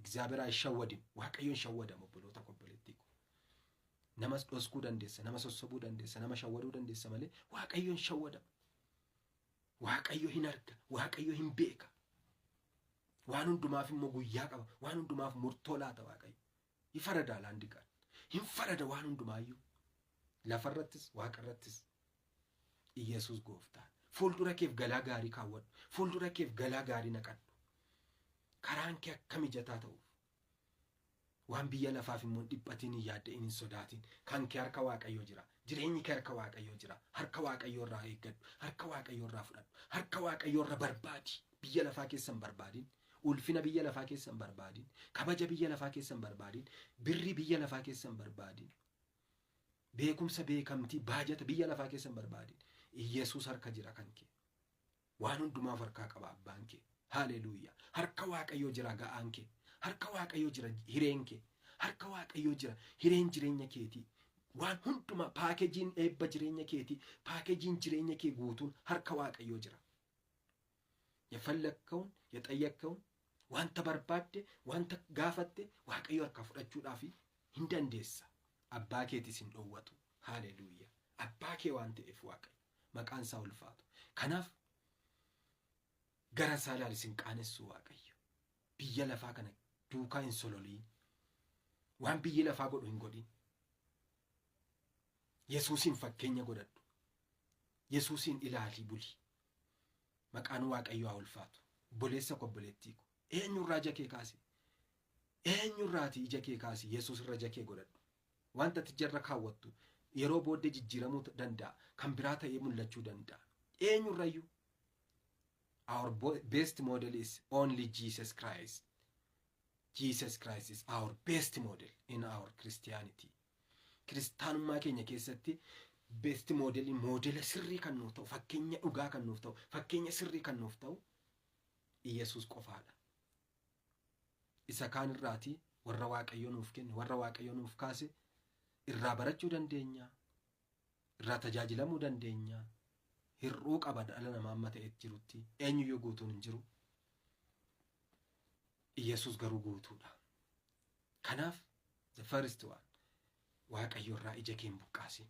እግዚአብሔር አይሸወድም. Waaqayyoon shawwadamu obboloota obboleettii ko. Nama dhoskuu dandeessa, nama sossobuu dandeessa, nama shawwaduu dandeessa malee Waaqayyoon shawwadamu. Waaqayyo hin arga, Waaqayyo hin beeka. Waan hundumaaf immoo guyyaa qaba, waan hundumaaf murtoo laata Waaqayyo. ይፈርዳል አንድ ቀን. Hin farada waan hundumaayyuu. Lafarrattis waaqarrattis Iyesuus gooftaa. Fuuldura keef galaa gaarii kaawwadhu. Fuuldura keef galaa gaarii naqadhu. Karaan kee akka mijataa ta'uuf. Waan biyya lafaaf immoo hin dhiphatiin, hin yaadda'in, hin sodaatin. Kan kee harka Waaqayyoo jira. Jireenyi kee harka Waaqayyoo jira. Harka Waaqayyoo irraa eeggadhu. Harka Waaqayyoo irraa fudhadhu. Harka Waaqayyoo irra barbaadi. Biyya lafaa keessa hin barbaadin. Ulfina biyya lafaa keessa hin barbaadin. Kabaja biyya lafaa keessa hin barbaadin. Birrii biyya lafaa keessa hin barbaadin. Beekumsa, beekamtii, baajata biyya lafaa keessa hin barbaadin. Iyesuus harka jira kan kee. Waan hundumaaf harkaa qaba abbaan kee. Haaleluuyaa. Harka Waaqayyoo jira ga'aan kee. Harka Waaqayyoo jira hireen kee. Harka Waaqayyoo jira hireen jireenya keetii. Waan hundumaa paakejiin eebba jireenya keetii, paakejiin jireenya kee guutuun harka Waaqayyoo jira. የፈለግከውን የጠየቅከውን wanta barbaadde, wanta gaafatte Waaqayyo harkaa fudhachuudhaaf hin dandeessa. Abbaa keetis hin dhoowwatu. Haaleluuyaa. Abbaa kee waan ta'eef Waaqayyo maqaan isaa ulfaatu. Kanaaf gara isaa ilaali, sin qaanessu Waaqayyo. Biyya lafaa kana duukaa hin sololiin. Waan biyyi lafaa godhu hin godhin. Yesuusin fakkeenya godhadhu. Yesuusin ilaalii buli. Maqaan Waaqayyoo haa ulfaatu. Obboleessa ko, obboleettii ko. Eenyurraa ija kee kaasi? Eenyurraati ija kee kaasi? Yesuus irra ija kee godhadhu. Wanta ati jarra kaawwattu yeroo booddee jijjiiramuu danda'a. Kan biraa ta'ee mul'achuu danda'a. Eenyurrayyuu. Our best model is only Jesus Christ. Jesus Christ is our best model in our Christianity. Kiristaanummaa keenya keessatti best model, moodela sirrii kan nuuf ta'u, fakkeenya dhugaa kan nuuf ta'u, fakkeenya sirrii kan nuuf ta'u Iyesuus qofaadha. Isa kaan irraatii warra Waaqayyo nuuf kenne, warra Waaqayyo nuuf kaase irraa barachuu dandeenya. Irraa tajaajilamuu dandeenya. Hir'uu qaba dhala namaa amma ta'etti jirutti. Eenyuyyuu guutuun hin jiru. Iyesuus garuu guutuudha. Kanaaf the first one, Waaqayyo irraa ija kee hin buqqaasin.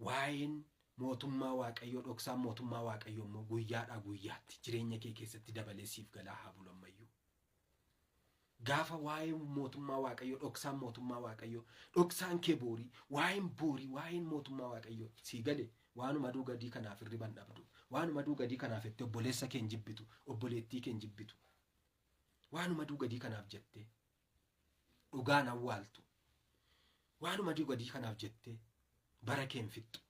Waa'een mootummaa Waaqayyoo, dhoksaan mootummaa Waaqayyoo immoo guyyaadhaa guyyaatti jireenya kee keessatti dabalee siif galaa haa bulu ammayyuu. Gaafa waa'ee mootummaa Waaqayyoo, dhoksaan mootummaa Waaqayyoo, dhoksaan kee boorii, waa'een boorii, waa'een mootummaa Waaqayyoo sii gale, waanuma aduu gadii kanaaf hirriban dhabdu. Waanuma aduu gadii kanaaf jettee obboleessa kee hin jibbitu, obboleettii kee hin jibbitu. Waanuma aduu gadii kanaaf jettee dhugaan awwaaltu. Waanuma aduu gadii kanaaf jettee bara kee hin fixxu.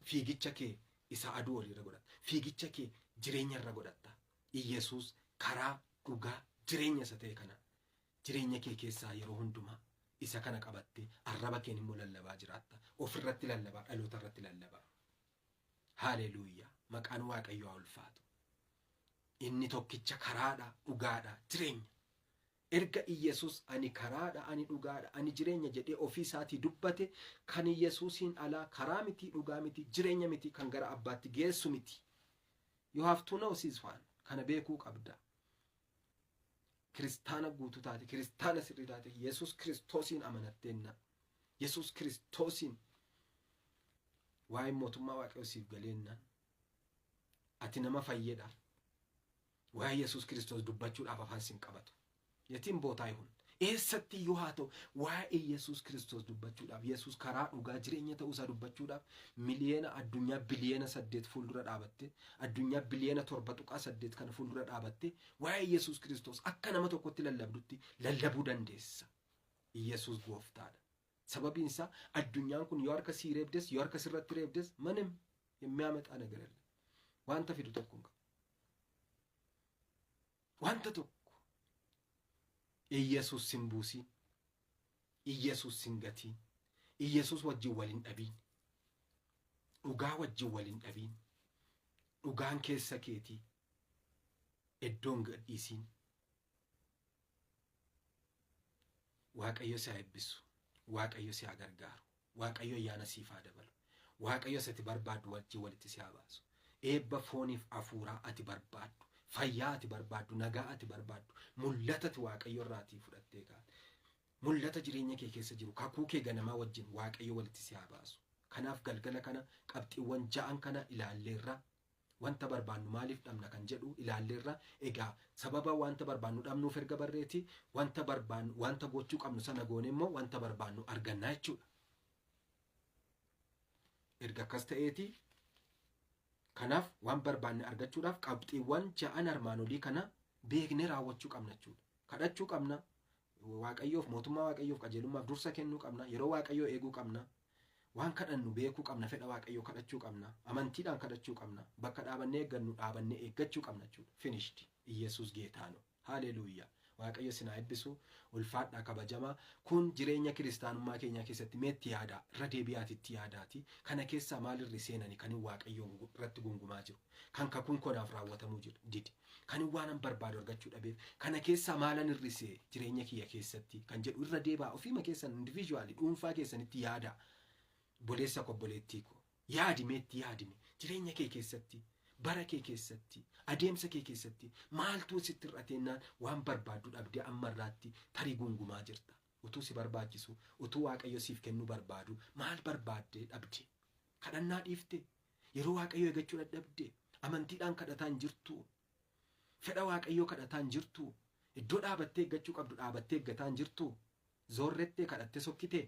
Fiigicha kee isa aduu oliirra godhatta. Fiigicha kee jireenya irra godhatta. Iyyasuus karaa dhugaa jireenya isa ta'e kana jireenya kee keessaa yeroo hundumaa isa kana qabattee arraba keen immoo lallabaa jiraatta. Ofirratti lallabaa, dhaloota irratti lallabaa. Haaleluuyaa. Maqaan Waaqayyoo haa ulfaatu. Inni tokkicha karaadha, dhugaadha, jireenya. Erga Iyyasuus ani karaadha, ani dhugaadha, ani jireenya jedhee ofii isaatii dubbate, kan Iyyasuusiin alaa karaa miti, dhugaa miti, jireenya miti, kan gara abbaatti geessu miti. You have to know this one. Kana beekuu qabda. Kiristaana guutuu taate, kiristaana sirrii taate, Yesuus Kiristoosiin amanatteenna. Yesuus Kiristoosiin waa'ee mootummaa Waaqayyoo siif galeennaan ati nama fayyedha. Waa'ee Yesuus Kiristoos dubbachuudhaaf afaan sin qabatu. የትም ቦታ ይሁን, eessatti iyyuu haa ta'u, waa'ee Yesuus Kiristoos dubbachuudhaaf, Yesuus karaa dhugaa jireenya ta'uusaa dubbachuudhaaf, miliyeena addunyaa biliyeena 8 fuuldura dhaabatte, addunyaa biliyeena 7.8 kana fuuldura dhaabatte, waa'ee Yesuus Kiristoos akka nama tokkotti lallabdutti lallabuu dandeessa. Yesuus gooftaadha. Sababiin isaa addunyaan kun yoo harka sii reebdes, yoo harka sirratti reebdes, ምንም የሚያመጣ ነገር የለም. Wanta fidu tokko hin qabu. Wanta tokko. Iyyasuus sin buusiin. Iyyasuus sin gatiin. Iyyasuus wajjin wal hin dhabiin. Dhugaa wajjin wal hin dhabiin. Dhugaan keessa keetii iddoon gadhiisiin. Waaqayyo si haa eebbisu. Waaqayyo si haa gargaaru. Waaqayyo ayyaana siif haa dabalu. Waaqayyo isa ati barbaaddu wajjin walitti si haa baasu. Eebba fooniif hafuuraa ati barbaaddu, fayyaa ati barbaaddu, nagaa ati barbaaddu, mul'ata ati Waaqayyo irraatii fudhattee kaate, mul'ata jireenya kee keessa jiru, kakuu kee ganamaa wajjin Waaqayyo walitti si haa baasu. Kanaaf galgala kana qabxiiwwan ja'an kana ilaalleerra. Wanta barbaannu maaliif dhabna kan jedhu ilaalleerra. Egaa sababa wanta barbaannu dhabnuuf erga barreeti, wanta barbaannu, wanta gochuu qabnu sana goone immoo wanta barbaannu argannaa jechuudha. Erga akkas ta'eeti, kanaaf waan barbaanne argachuudhaaf qabxiiwwan ja'an armaan olii kana beeknee raawwachuu qabna jechuudha. Kadhachuu qabna. Waaqayyoof, mootummaa Waaqayyoof, qajeelummaaf dursa kennuu qabna. Yeroo Waaqayyoo eeguu qabna. Waan kadhannu beekuu qabna. Fedha Waaqayyoo kadhachuu qabna. Amantiidhaan kadhachuu qabna. Bakka dhaabannee eeggannu dhaabannee eeggachuu qabna jechuudha. Finished. Iyyasuus ጌታ ነው. Haaleluuyaa. Waaqayyo sinaa eebbisu. Ulfaadhaa, kabajamaa. Kun jireenya kiristaanummaa keenyaa keessatti meetti yaadaa, irra deebi'aatitti yaadaati. Kana keessaa maalirri seenani kan Waaqayyoon irratti gungumaa jiru? Kan kakuun konaaf raawwatamuu jiru didi. Kan waanan barbaadu argachuu dhabeef. Kana keessaa maalan hir'isee jireenya kiyya keessatti kan jedhu irra deebi'aa, ofiima keessan individually, dhuunfaa keessanitti yaadaa. Obboleessa ko, obboleettii ko, yaadi, meetti yaadime, jireenya kee keessatti, bara kee keessatti, adeemsa kee keessatti maaltu sitti hir'ateennaan waan barbaaddu dhabdee amma irraatti tarii gungumaa jirta? Utuu si barbaachisu, utuu Waaqayyo siif kennuu barbaadu, maal barbaaddee dhabde? Kadhannaa dhiifte? Yeroo Waaqayyo eeggachuu dadhabde? Amantiidhaan kadhataa hin jirtu? Fedha Waaqayyoo kadhataa hin jirtu? Iddoo dhaabattee eeggachuu qabdu dhaabattee eeggataa hin jirtu? Zoorrettee kadhattee sokkitee?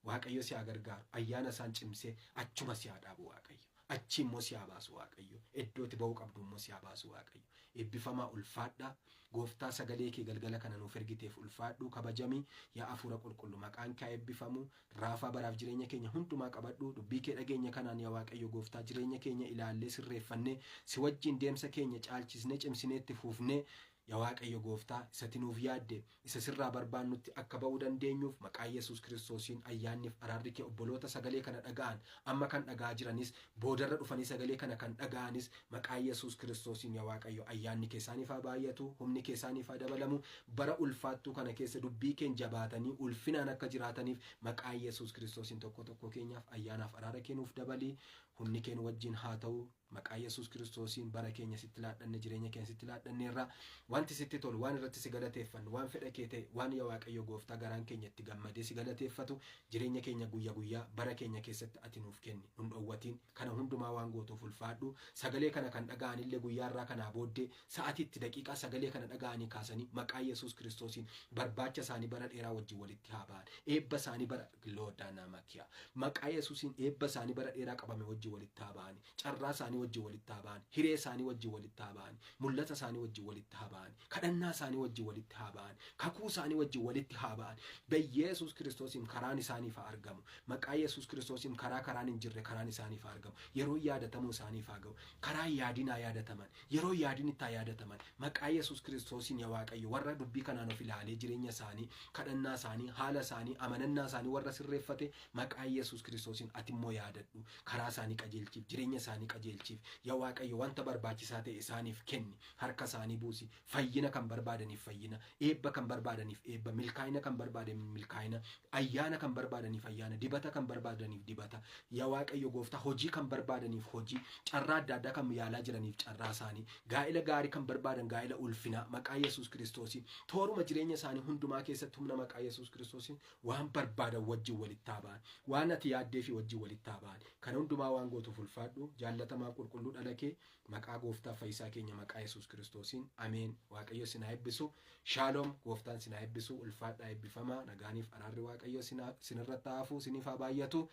Waaqayyo si haa gargaaru. Ayyaana isaan cimsee achuma si haa dhaabu Waaqayyo. Achi immoo si haa baasu Waaqayyo. Iddoo itti ba'uu qabdu immoo si haa baasu Waaqayyo. Eebbifamaa, ulfaadhaa. Gooftaa, sagalee kee galgala kana nuuf ergiteef ulfaadhu, kabajamii. Yaa Hafuura Qulqullu, maqaan kee eebbifamu. Raafaa baraaf jireenya keenya hundumaa qabadhu. Dubbii kee dhageenya kanaan, yaa Waaqayyo Gooftaa, jireenya keenya ilaallee sirreeffannee, si wajjin deemsa keenya caalchisnee cimsinee itti fuufnee, yaa Waaqayyo Gooftaa, isatti nuuf yaadde, isa sirraa barbaannutti akka ba'uu dandeenyuuf, maqaa Yesuus Kiristoosiin ayyaanniif araarri kee obboloota sagalee kana dhaga'an, amma kan dhaga'aa jiranis, boodarra dhufanii sagalee kana kan dhaga'anis, maqaa Yesuus Kiristoosiin, yaa Waaqayyo, ayyaanni kee isaaniif haa baay'atu, humni kee isaaniif haa dabalamu. Bara ulfaattuu kana keessa dubbii keen jabaatanii ulfinaan akka jiraataniif, maqaa Yesuus Kiristoosiin tokko tokko keenyaaf ayyaanaaf araara kee nuuf dabalii, humni keen wajjin haa ta'u. Maqaa Yesuus Kiristoosiin bara keenya sitti laadhanne, jireenya keenya sitti laadhanneerra. Wanti sitti tolu, waan irratti si galateeffannu, waan fedha kee ta'e, waan, yaa Waaqayyo Gooftaa, garaan keenya itti gammadee si galateeffatu, jireenya keenya guyya guyyaa bara keenya keessatti ati nuuf kenni, nun dhoowwatiin. Kana hundumaa waan gootuuf ulfaadhu. Sagalee kana kan dhaga'anillee guyyaa irraa kanaa booddee sa'atiitti daqiiqaa sagalee kana dhaga'anii kaasanii, maqaa Yesuus Kiristoosiin barbaacha isaanii bara dheeraa wajjin walitti haa ba'an. Eebba isaanii bara loodaanaa makiyaa, maqaa Yesuusiin eebba isaanii bara dheeraa qabame wajjin walitti haa ba'ani. Carraa isaanii wajjin walitti haa ba'an. Hiree isaanii wajjin walitti haa ba'an. Mul'ata isaanii wajjin walitti haa ba'an. ba'an, kadhannaa isaanii wajjin walitti haa ba'an, kakuu isaanii wajjin walitti haa ba'an. Beyyeesus Kiristoosiin karaan isaaniif haa argamu. Maqaa Yesuus Kiristoosiin karaa karaan hin jirre karaan isaaniif haa argamu. Yeroo yaadatamuu isaaniif haa ga'u. Karaa yaadin haa yaadataman. Yeroo yaadin itti haa yaadataman. Maqaa Yesuus Kiristoosiin yaa Waaqayyo warra dubbii kanaan of ilaalee jireenya isaanii, kadhannaa isaanii, haala isaanii, amanannaa isaanii warra sirreeffate maqaa Yesuus Kiristoosiin ati immoo yaadadhu. Karaa isaanii qajeelchiif, jireenya isaanii qajeelchiif. Yaa Waaqayyo wanta barbaachisaa ta'e isaaniif kenni. Harka isaanii buusi. Fayyina kan barbaadaniif fayyina, eebba kan barbaadaniif eebba, milkaa'ina kan barbaadaniif milkaa'ina, ayyaana kan barbaadaniif ayyaana, dibata kan barbaadaniif dibata. Yaa Waaqayyo gooftaa hojii kan barbaadaniif hojii, carraa adda addaa kan yaalaa jiraniif carraa isaanii, gaa'ila gaarii kan barbaadan gaa'ila ulfinaa maqaa Yesuus Kiristoosiin tooruma jireenya isaanii hundumaa keessatti humna maqaa Yesuus Kiristoosiin waan barbaadan wajjin walitti haa ba'an, waan ati yaaddee fi wajjin walitti haa ba'an. Kana hundumaa waan gootuuf ulfaadhu, jaallatamaa qulqulluu dhala kee maqaa gooftaa fayyisaa keenya maqaa Yesuus Kiristoosiin ameen. Waaqayyo sin haa eebbisu. Shaaloom. Gooftaan sin haa eebbisu. Ulfaadhaa, eebbifamaa. Nagaaniif araarri Waaqayyo sinirratti haa hafu, siniif haa baay'atu.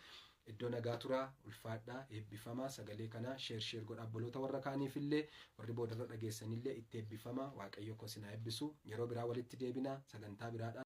Iddoo nagaa turaa, ulfaadhaa, eebbifamaa. Sagalee kana share share godha obboloota warra kaaniif illee, warri boodarra dhageessanillee itti eebbifamaa. Waaqayyo koo sin haa eebbisu. Yeroo biraa walitti deebinaa sagantaa biraadhaan.